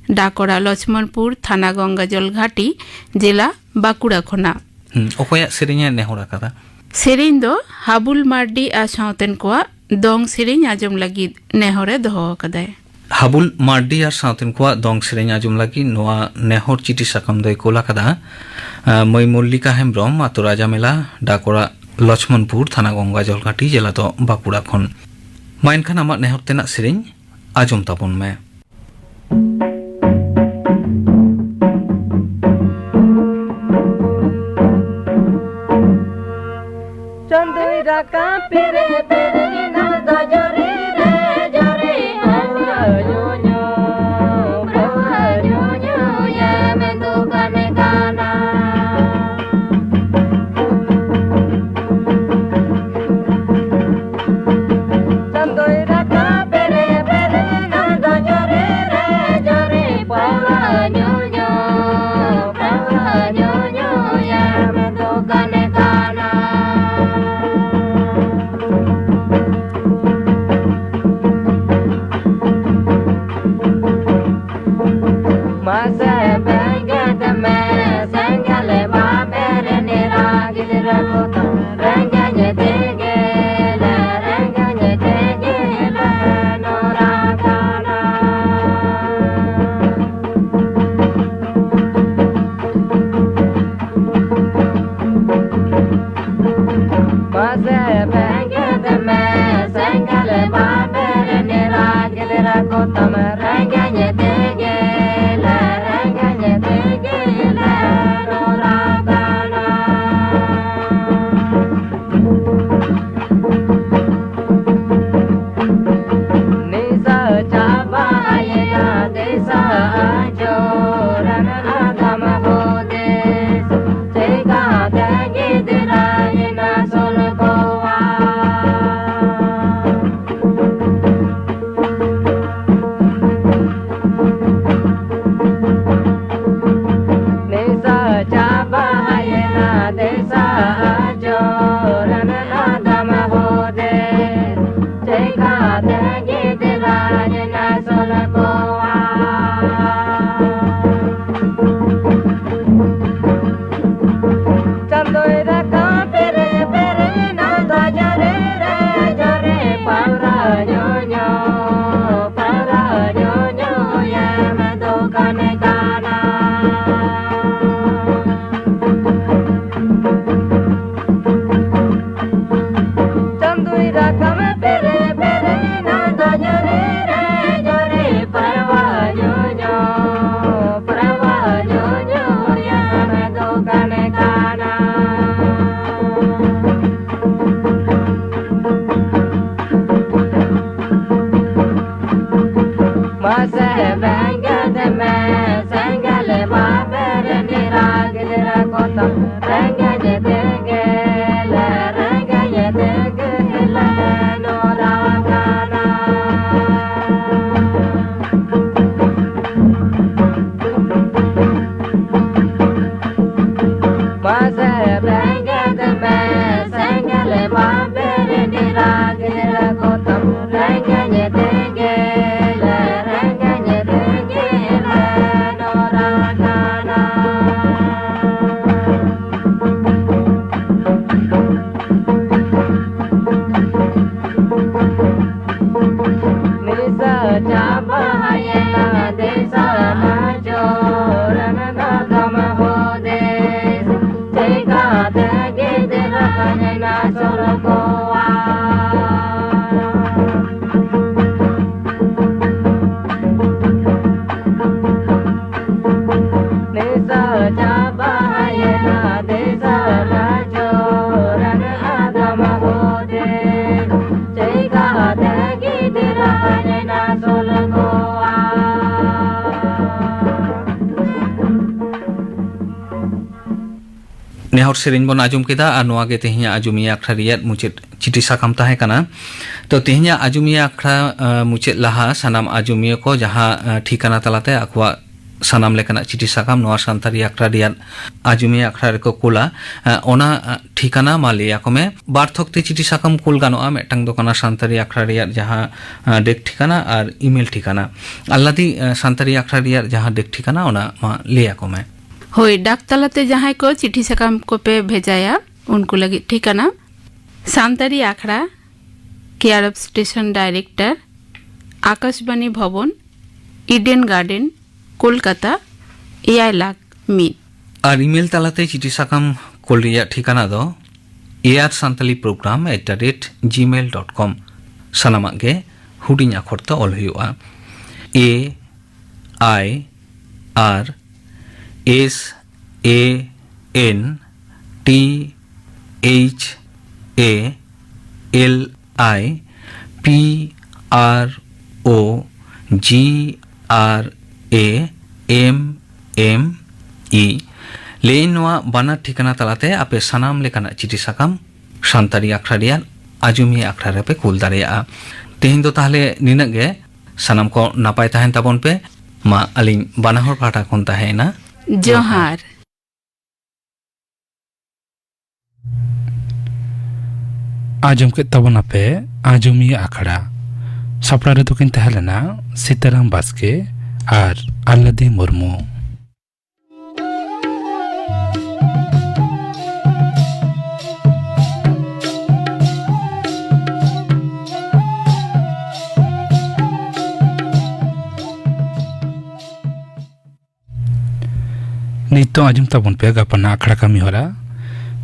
ᱰᱟᱠᱚᱲᱟ ᱞᱚᱪᱷᱢᱚᱱᱯᱩᱨ, ᱛᱷᱟᱱᱟ ᱜᱚᱝᱜᱟᱡᱚᱞ ᱜᱷᱟᱴᱤ, ᱡᱮᱞᱟ ᱵᱟᱸᱠᱩᱲᱟ ᱠᱷᱚᱱᱟᱜ᱾ ᱦᱩᱸ, ᱚᱠᱚᱭᱟᱜ ᱥᱮᱨᱮᱧ ᱮ ᱱᱮᱦᱚᱨ ᱟᱠᱟᱫᱟ? ᱥᱮᱨᱮᱧ ᱫᱚ ᱦᱟᱵᱩᱞ ᱢᱟᱨᱰᱤ ᱟᱨ ᱥᱟᱶᱛᱮᱱ ᱠᱚᱣᱟᱜ ᱫᱚᱝ ᱥᱮᱨᱮᱧ ᱟᱸᱡᱚᱢ ᱞᱟᱹᱜᱤᱫ ᱱᱮᱦᱚᱨᱮ ᱫᱚᱦᱚ ᱟᱠᱟᱫᱟᱭ᱾ ᱦᱟᱵᱩᱞ ᱢᱟᱨᱰᱤ ᱟᱨ ᱥᱟᱶᱛᱮᱱ ᱠᱚᱣᱟᱜ ᱫᱚᱝ ᱥᱮᱨᱮᱧ ᱟᱸᱡᱚᱢ ᱞᱟᱹᱜᱤᱫ ᱱᱚᱣᱟ ᱱᱮᱦᱚᱨ ᱪᱤᱴᱷᱤ ᱥᱟᱠᱟᱢ ᱫᱚᱭ ᱠᱳᱞ ᱟᱠᱟᱫᱟ, ᱟᱸ, ᱢᱟᱹᱭ ᱢᱚᱞᱞᱤᱠᱟ ᱦᱮᱢᱵᱽᱨᱚᱢ, ᱟᱛᱳ ᱨᱟᱡᱟᱢᱮᱞᱟ, ᱰᱟᱠᱚᱲᱟ ᱞᱚᱪᱷᱢᱚᱱᱯᱩᱨ, ᱛᱷᱟᱱᱟ ᱜᱚᱝᱜᱟᱡᱚᱞ ᱜᱷᱟᱴᱤ, ᱡᱮᱞᱟ ᱫᱚ ᱵᱟᱸᱠᱩᱲᱟ ᱠᱷᱚᱱ᱾ ᱢᱟ ᱮᱱᱠᱷᱟᱱ ᱟᱢᱟᱜ ᱱᱮᱦᱚᱨ ᱛᱮᱱᱟᱜ ᱥᱮᱨᱮᱧ ᱟᱸᱡᱚᱢ ᱛᱟᱵᱚᱱ ᱢᱮ᱾ ᱠᱟᱹᱯᱤ ᱨᱮ ᱯᱮᱨᱮᱱᱟ ᱫᱚ ᱡᱚᱨᱤ ᱨᱮ ᱡᱚᱨᱤ, ᱯᱟᱹᱣᱨᱟᱹ ᱧᱩ ᱧᱩ, ᱯᱟᱹᱣᱨᱟᱹ ᱧᱩ ᱧᱩ ᱮᱢ ᱫᱚᱠᱟᱱ ᱠᱟᱱᱟ᱾ ᱪᱟᱸᱫᱚᱭ ᱨᱟᱠᱟᱵ ᱨᱮ ᱯᱮᱨᱮᱱᱟ ᱫᱚ ᱡᱚᱨᱤ ᱨᱮ ᱡᱚᱨᱤ, ᱯᱟᱹᱣᱨᱟᱹ ᱧᱩ ᱧᱩ, ᱯᱟᱹᱣᱨᱟᱹ ᱧᱩ ᱧᱩ ᱮᱢ ᱫᱚᱠᱟᱱ ᱠᱟᱱᱟ᱾ ᱢᱟᱥᱮ ᱵᱮᱸᱜᱮᱫ ᱢᱮ ᱥᱮᱸᱜᱮᱞ ᱵᱟᱵᱮᱨ ᱱᱮᱨᱟ, ᱜᱤᱫᱽᱨᱟᱹ ᱠᱚ ᱛᱟᱢ ᱨᱮᱸᱜᱮᱡ ᱛᱮᱜᱮ ᱞᱮ, ᱨᱮᱸᱜᱮᱡ ᱛᱮᱜᱮ ᱞᱮ ᱱᱚᱨᱟ ᱠᱟᱱᱟ᱾ ᱢᱟᱥᱮ ᱵᱮᱸᱜᱮᱫ ᱢᱮ ᱥᱮᱸᱜᱮᱞ ᱵᱟᱵᱮᱨ ᱱᱮᱨᱟ, ᱜᱤᱫᱽᱨᱟᱹ ᱠᱚ ᱛᱟᱢ ᱨᱮᱸᱜᱮᱡ ᱛᱮᱜᱮ ᱞᱮ, ᱨᱮᱸᱜᱮᱡ ᱛᱮᱜᱮ ᱞᱮ ᱱᱚᱨᱟ ᱠᱟᱱᱟ᱾ ᱱᱤᱥᱟᱹ ᱪᱟᱵᱟᱭᱮᱱᱟ ᱫᱤᱥᱟᱹ ᱟᱹᱪᱩᱨᱮᱱ ᱟᱫᱚᱢ ᱦᱩᱫᱤᱥ, ᱪᱤᱠᱟᱹᱛᱮ ᱜᱤᱫᱽᱨᱟᱹᱧ ᱟᱹᱥᱩᱞ ᱠᱚᱣᱟ? ᱱᱤᱥᱟᱹ ᱪᱟᱵᱟᱭᱮᱱᱟ ᱫᱤᱥᱟᱹ ᱟᱹᱪᱩᱨᱮᱱ ᱟᱫᱚᱢ ᱦᱩᱫᱤᱥ, ᱪᱤᱠᱟᱹᱛᱮ ᱜᱤᱫᱽᱨᱟᱹᱧ ᱟᱹᱥᱩᱞ ᱠᱚᱣᱟ? ᱪᱟᱸᱫᱚᱭ ᱨᱟᱠᱟᱵ ᱨᱮ ᱯᱮᱨᱮᱱᱟ ᱫᱚ ᱡᱚᱨᱮ ᱨᱮ ᱡᱚᱨᱮ, ᱯᱟᱣᱨᱟ ᱧᱩ ᱧᱩ, ᱯᱟᱣᱨᱟ ᱧᱩ ᱧᱩ ᱮᱢ ᱫᱚᱠᱟᱱ ᱠᱟᱱᱟ᱾ ᱪᱟᱸᱫᱚᱭ ᱨᱟᱠᱟᱵ ᱯᱮᱨᱮ ᱯᱮᱨᱮ ᱱᱟ ᱫᱚ ᱡᱚᱨᱮ ᱨᱮ ᱡᱚᱨᱮ, ᱯᱟᱨᱣᱟ ᱧᱩ ᱧᱩ, ᱯᱟᱨᱣᱟ ᱧᱩ ᱧᱩ ᱮᱢ ᱫᱚᱠᱟᱱ ᱠᱟᱱᱟ᱾ ᱵᱮᱸᱜᱮᱫ ᱢᱮ ᱥᱮᱸᱜᱮᱞ ᱵᱟᱵᱮᱨ ᱰᱮᱨᱟ ᱜᱤᱫᱽᱨᱟᱹ ᱠᱚ ᱛᱟᱢ ᱨᱮᱸᱜᱮᱡ ᱛᱮᱜᱮ ᱞᱮ ᱨᱮᱸᱜᱮᱡ ᱛᱮᱜᱮ ᱞᱮ ᱱᱚᱨᱟ ᱟᱠᱟᱱᱟ᱾ ᱢᱟᱥᱮ ᱵᱮᱸᱜᱮᱫ ᱢᱮ ᱥᱮᱸᱜᱮᱞ ᱵᱟᱵᱮᱨ ᱰᱮᱨᱟ ᱜᱤᱫᱽᱨᱟᱹ ᱠᱚ ᱛᱟᱢ ᱨᱮᱸᱜᱮᱡ ᱛᱮᱜᱮ ᱞᱮ ᱨᱮᱸᱜᱮᱡ ᱛᱮᱜᱮ ᱞᱮ ᱱᱚᱨᱟ ᱠᱟᱱᱟ᱾ ᱱᱤᱥᱟᱹ ᱪᱟᱵᱟᱭᱮᱱᱟ ᱫᱤᱥᱟᱹ ᱟᱹᱪᱩᱨ ᱱᱟᱜᱟᱢ ᱦᱩᱫᱤᱥ, ᱪᱤᱠᱟᱹᱛᱮ ᱜᱤᱫᱽᱨᱟᱹ ᱨᱮᱱᱟᱜ ᱥᱩᱨ ᱠᱚᱣᱟ? ᱱᱤᱥᱟᱹ ᱪᱟᱵᱟᱭᱮᱱᱟ ᱫᱤᱥᱟᱹ ᱟᱹᱪᱩᱨ ᱟᱫᱚᱢ ᱦᱩᱫᱤᱥ, ᱪᱤᱠᱟᱹᱛᱮ ᱜᱤᱫᱽᱨᱟᱹ ᱨᱮᱱᱟᱜ ᱥᱩᱨ ᱠᱚᱣᱟ? ᱱᱮᱦᱚᱨ ᱥᱮᱨᱮᱧ ᱵᱚᱱ ᱟᱸᱡᱚᱢ ᱠᱮᱫᱟ ᱟᱨ ᱱᱚᱣᱟ ᱜᱮ ᱛᱮᱦᱮᱧᱟᱜ ᱟᱸᱡᱚᱢᱤᱭᱟᱹ ᱟᱠᱷᱲᱟ ᱨᱮᱭᱟᱜ ᱢᱩᱪᱟᱹᱫ ᱪᱤᱴᱷᱤ ᱥᱟᱠᱟᱢ ᱛᱟᱦᱮᱸ ᱠᱟᱱᱟ᱾ ᱛᱚ, ᱛᱮᱦᱮᱧᱟᱜ ᱟᱸᱡᱚᱢᱤᱭᱟᱹ ᱟᱠᱷᱲᱟ, ᱟ, ᱢᱩᱪᱟᱹᱫ ᱞᱟᱦᱟ ᱥᱟᱱᱟᱢ ᱟᱸᱡᱚᱢᱤᱭᱟᱹ ᱠᱚ ᱡᱟᱦᱟᱸ, ᱟ, ᱴᱷᱤᱠᱟᱱᱟ ᱛᱟᱞᱟᱛᱮ ᱟᱠᱚᱣᱟᱜ ᱥᱟᱱᱟᱢ ᱞᱮᱠᱟᱱᱟᱜ ᱪᱤᱴᱷᱤ ᱥᱟᱠᱟᱢ ᱱᱚᱣᱟ ᱥᱟᱱᱛᱟᱲᱤ ᱟᱠᱷᱲᱟ ᱨᱮᱭᱟᱜ ᱟᱸᱡᱚᱢᱤᱭᱟᱹ ᱟᱠᱷᱲᱟ ᱨᱮᱠᱚ ᱠᱩᱞᱟ, ᱟ, ᱚᱱᱟ, ᱟ, ᱴᱷᱤᱠᱟᱱᱟ ᱢᱟ ᱞᱟᱹᱭ ᱟᱠᱚ ᱢᱮ᱾ ᱵᱟᱨ ᱛᱷᱚᱠ ᱛᱮ ᱪᱤᱴᱷᱤ ᱥᱟᱠᱟᱢ ᱠᱩᱞ ᱜᱟᱱᱚᱜᱼᱟ᱾ ᱢᱤᱫᱴᱟᱝ ᱫᱚ ᱠᱟᱱᱟ ᱥᱟᱱᱛᱟᱲᱤ ᱟᱠᱷᱲᱟ ᱨᱮᱭᱟᱜ ᱡᱟᱦᱟᱸ, ᱟ, ᱰᱮᱠ ᱴᱷᱤᱠᱟᱱᱟ ᱟᱨ ᱤᱢᱮᱞ ᱴᱷᱤᱠᱟᱱᱟ᱾ ᱟᱞᱞᱟᱫᱤ, ᱟ, ᱥᱟᱱᱛᱟᱲᱤ ᱟᱠᱷᱲᱟ ᱨᱮᱭᱟᱜ ᱡᱟᱦᱟᱸ ᱰᱮᱠ ᱴᱷᱤᱠᱟᱱᱟ ᱚᱱᱟ ᱢᱟ ᱞᱟᱹᱭ ᱟᱠᱚ ᱢᱮ᱾ ᱦᱳᱭ, ᱰᱟᱠ ᱛᱟᱞᱟᱛᱮ ᱡᱟᱦᱟᱸᱭ ᱠᱚ ᱪᱤᱴᱷᱤ ᱥᱟᱠᱟᱢ ᱠᱚᱯᱮ ᱵᱷᱮᱡᱟᱭᱟ, ᱩᱱᱠᱩ ᱞᱟᱹᱜᱤᱫ ᱴᱷᱤᱠᱟᱱᱟ, ᱥᱟᱱᱛᱟᱲᱤ ᱟᱠᱷᱲᱟ, care of station director, Akashbani Bhavan, Eden garden, Kolkata, ᱮᱭᱟᱭ ᱞᱟᱠᱷ ᱢᱤᱫ᱾ ᱟᱨ ᱤᱢᱮᱞ ᱛᱟᱞᱟᱛᱮ ᱪᱤᱴᱷᱤ ᱥᱟᱠᱟᱢ ᱠᱳᱞ ᱨᱮᱭᱟᱜ ᱴᱷᱤᱠᱟᱱᱟ ᱫᱚ air Santali program at the rate gmail dot com. ᱥᱟᱱᱟᱢᱟᱜ ᱜᱮ ᱦᱩᱰᱤᱧ ᱟᱠᱷᱚᱨ ᱛᱮ ᱚᱞ ᱦᱩᱭᱩᱜᱼᱟ᱾ ᱮ ᱟᱭ ᱟᱨ S A N T H A L I P R O G R A M M E ᱞᱟᱹᱭᱟᱹᱧ, ᱱᱚᱣᱟ ᱵᱟᱱᱟᱨ ᱴᱷᱤᱠᱟᱹᱱᱟ ᱛᱟᱞᱟᱛᱮ ᱟᱯᱮ ᱥᱟᱱᱟᱢ ᱞᱮᱠᱟᱱᱟᱜ ᱪᱤᱴᱷᱤ ᱥᱟᱠᱟᱢ ᱥᱟᱱᱛᱟᱲᱤ ᱟᱠᱷᱲᱟ ᱨᱮᱭᱟᱜ ᱟᱸᱡᱚᱢᱤᱭᱟᱹ ᱟᱠᱷᱲᱟ ᱨᱮᱯᱮ ᱠᱩᱞ ᱫᱟᱲᱮᱭᱟᱜᱼᱟ᱾ ᱛᱮᱦᱮᱧ ᱫᱚ ᱛᱟᱦᱞᱮ ᱱᱤᱱᱟᱹᱜ ᱜᱮ᱾ ᱥᱟᱱᱟᱢ ᱠᱚ ᱱᱟᱯᱟᱭ ᱛᱟᱦᱮᱱ ᱛᱟᱵᱚᱱ ᱯᱮ᱾ ᱢᱟ ᱟᱹᱞᱤᱧ ᱵᱟᱱᱟ ᱦᱚᱲ ᱯᱟᱦᱴᱟ ᱠᱷᱚᱱ ᱛᱟᱦᱮᱸᱭᱮᱱᱟ ᱡᱚᱦᱟᱨ᱾ ᱟᱸᱡᱚᱢ ᱠᱮᱫ ᱛᱟᱵᱚᱱᱟᱯᱮ ᱟᱸᱡᱚᱢᱤᱭᱟᱹ ᱟᱠᱷᱲᱟ᱾ ᱥᱟᱯᱲᱟᱣ ᱨᱮᱫᱚ ᱠᱤᱱ ᱛᱟᱦᱮᱸ ᱞᱮᱱᱟ ᱥᱤᱛᱟᱨᱟᱢ ᱵᱟᱥᱠᱮ ᱟᱨ ᱟᱞᱞᱟᱫᱤ ᱢᱩᱨᱢᱩ᱾ ᱱᱤᱛᱚᱜ ᱟᱸᱡᱚᱢ ᱛᱟᱵᱚᱱ ᱯᱮ ᱜᱟᱯᱟᱱᱟᱜ ᱟᱠᱷᱲᱟ ᱠᱟᱹᱢᱤ ᱦᱚᱨᱟ᱾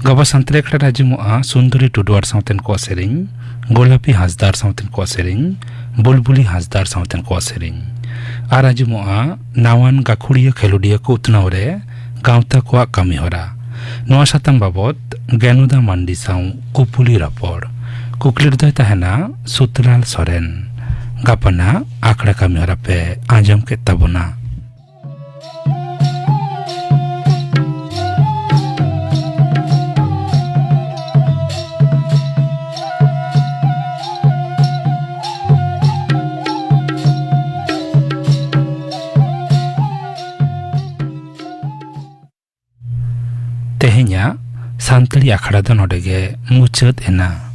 ᱜᱟᱯᱟ ᱥᱟᱱᱛᱟᱲᱤ ᱟᱠᱷᱲᱟ ᱨᱮ ᱟᱸᱡᱚᱢᱚᱜᱼᱟ ᱥᱩᱱᱫᱚᱨᱤ ᱴᱩᱰᱩ ᱟᱨ ᱥᱟᱶᱛᱮᱱ ᱠᱚᱣᱟᱜ ᱥᱮᱨᱮᱧ, ᱜᱳᱞᱟᱯᱤ ᱦᱟᱸᱥᱫᱟ ᱟᱨ ᱥᱟᱶᱛᱮᱱ ᱠᱚᱣᱟᱜ ᱥᱮᱨᱮᱧ, ᱵᱩᱞᱵᱩᱞᱤ ᱦᱟᱸᱥᱫᱟ ᱟᱨ ᱥᱟᱶᱛᱮᱱ ᱠᱚᱣᱟᱜ ᱥᱮᱨᱮᱧ᱾ ᱟᱨ ᱟᱸᱡᱚᱢᱚᱜᱼᱟ ᱱᱟᱣᱟᱱ ᱜᱟᱹᱠᱷᱩᱲᱤᱭᱟᱹ ᱠᱷᱮᱞᱳᱰᱤᱭᱟᱹ ᱠᱚ ᱩᱛᱱᱟᱹᱣ ᱨᱮ ᱜᱟᱶᱛᱟ ᱠᱚᱣᱟᱜ ᱠᱟᱹᱢᱤ ᱦᱚᱨᱟ᱾ ᱱᱚᱣᱟ ᱥᱟᱛᱟᱢ ᱵᱟᱵᱚᱛ ᱜᱮᱱᱩᱫᱟ ᱢᱟᱱᱰᱤ ᱥᱟᱶ ᱠᱩᱯᱩᱞᱤ ᱨᱚᱯᱚᱲ᱾ ᱠᱩᱠᱞᱤ ᱨᱮᱫᱚᱭ ᱛᱟᱦᱮᱱᱟ ᱥᱩᱛᱞᱟᱞ ᱥᱚᱨᱮᱱ᱾ ᱜᱟᱯᱟᱱᱟᱜ ᱟᱠᱷᱲᱟ ᱠᱟᱹᱢᱤ ᱦᱚᱨᱟ ᱯᱮ ᱟᱸᱡᱚᱢ ᱠᱮᱫ ᱛᱟᱵᱚᱱᱟ᱾ ᱛᱮᱦᱮᱧᱟᱜ ᱥᱟᱱᱛᱟᱲᱤ ᱟᱠᱷᱲᱟ ᱫᱚ ᱱᱚᱰᱮ ᱜᱮ ᱢᱩᱪᱟᱹᱫ ᱮᱱᱟ᱾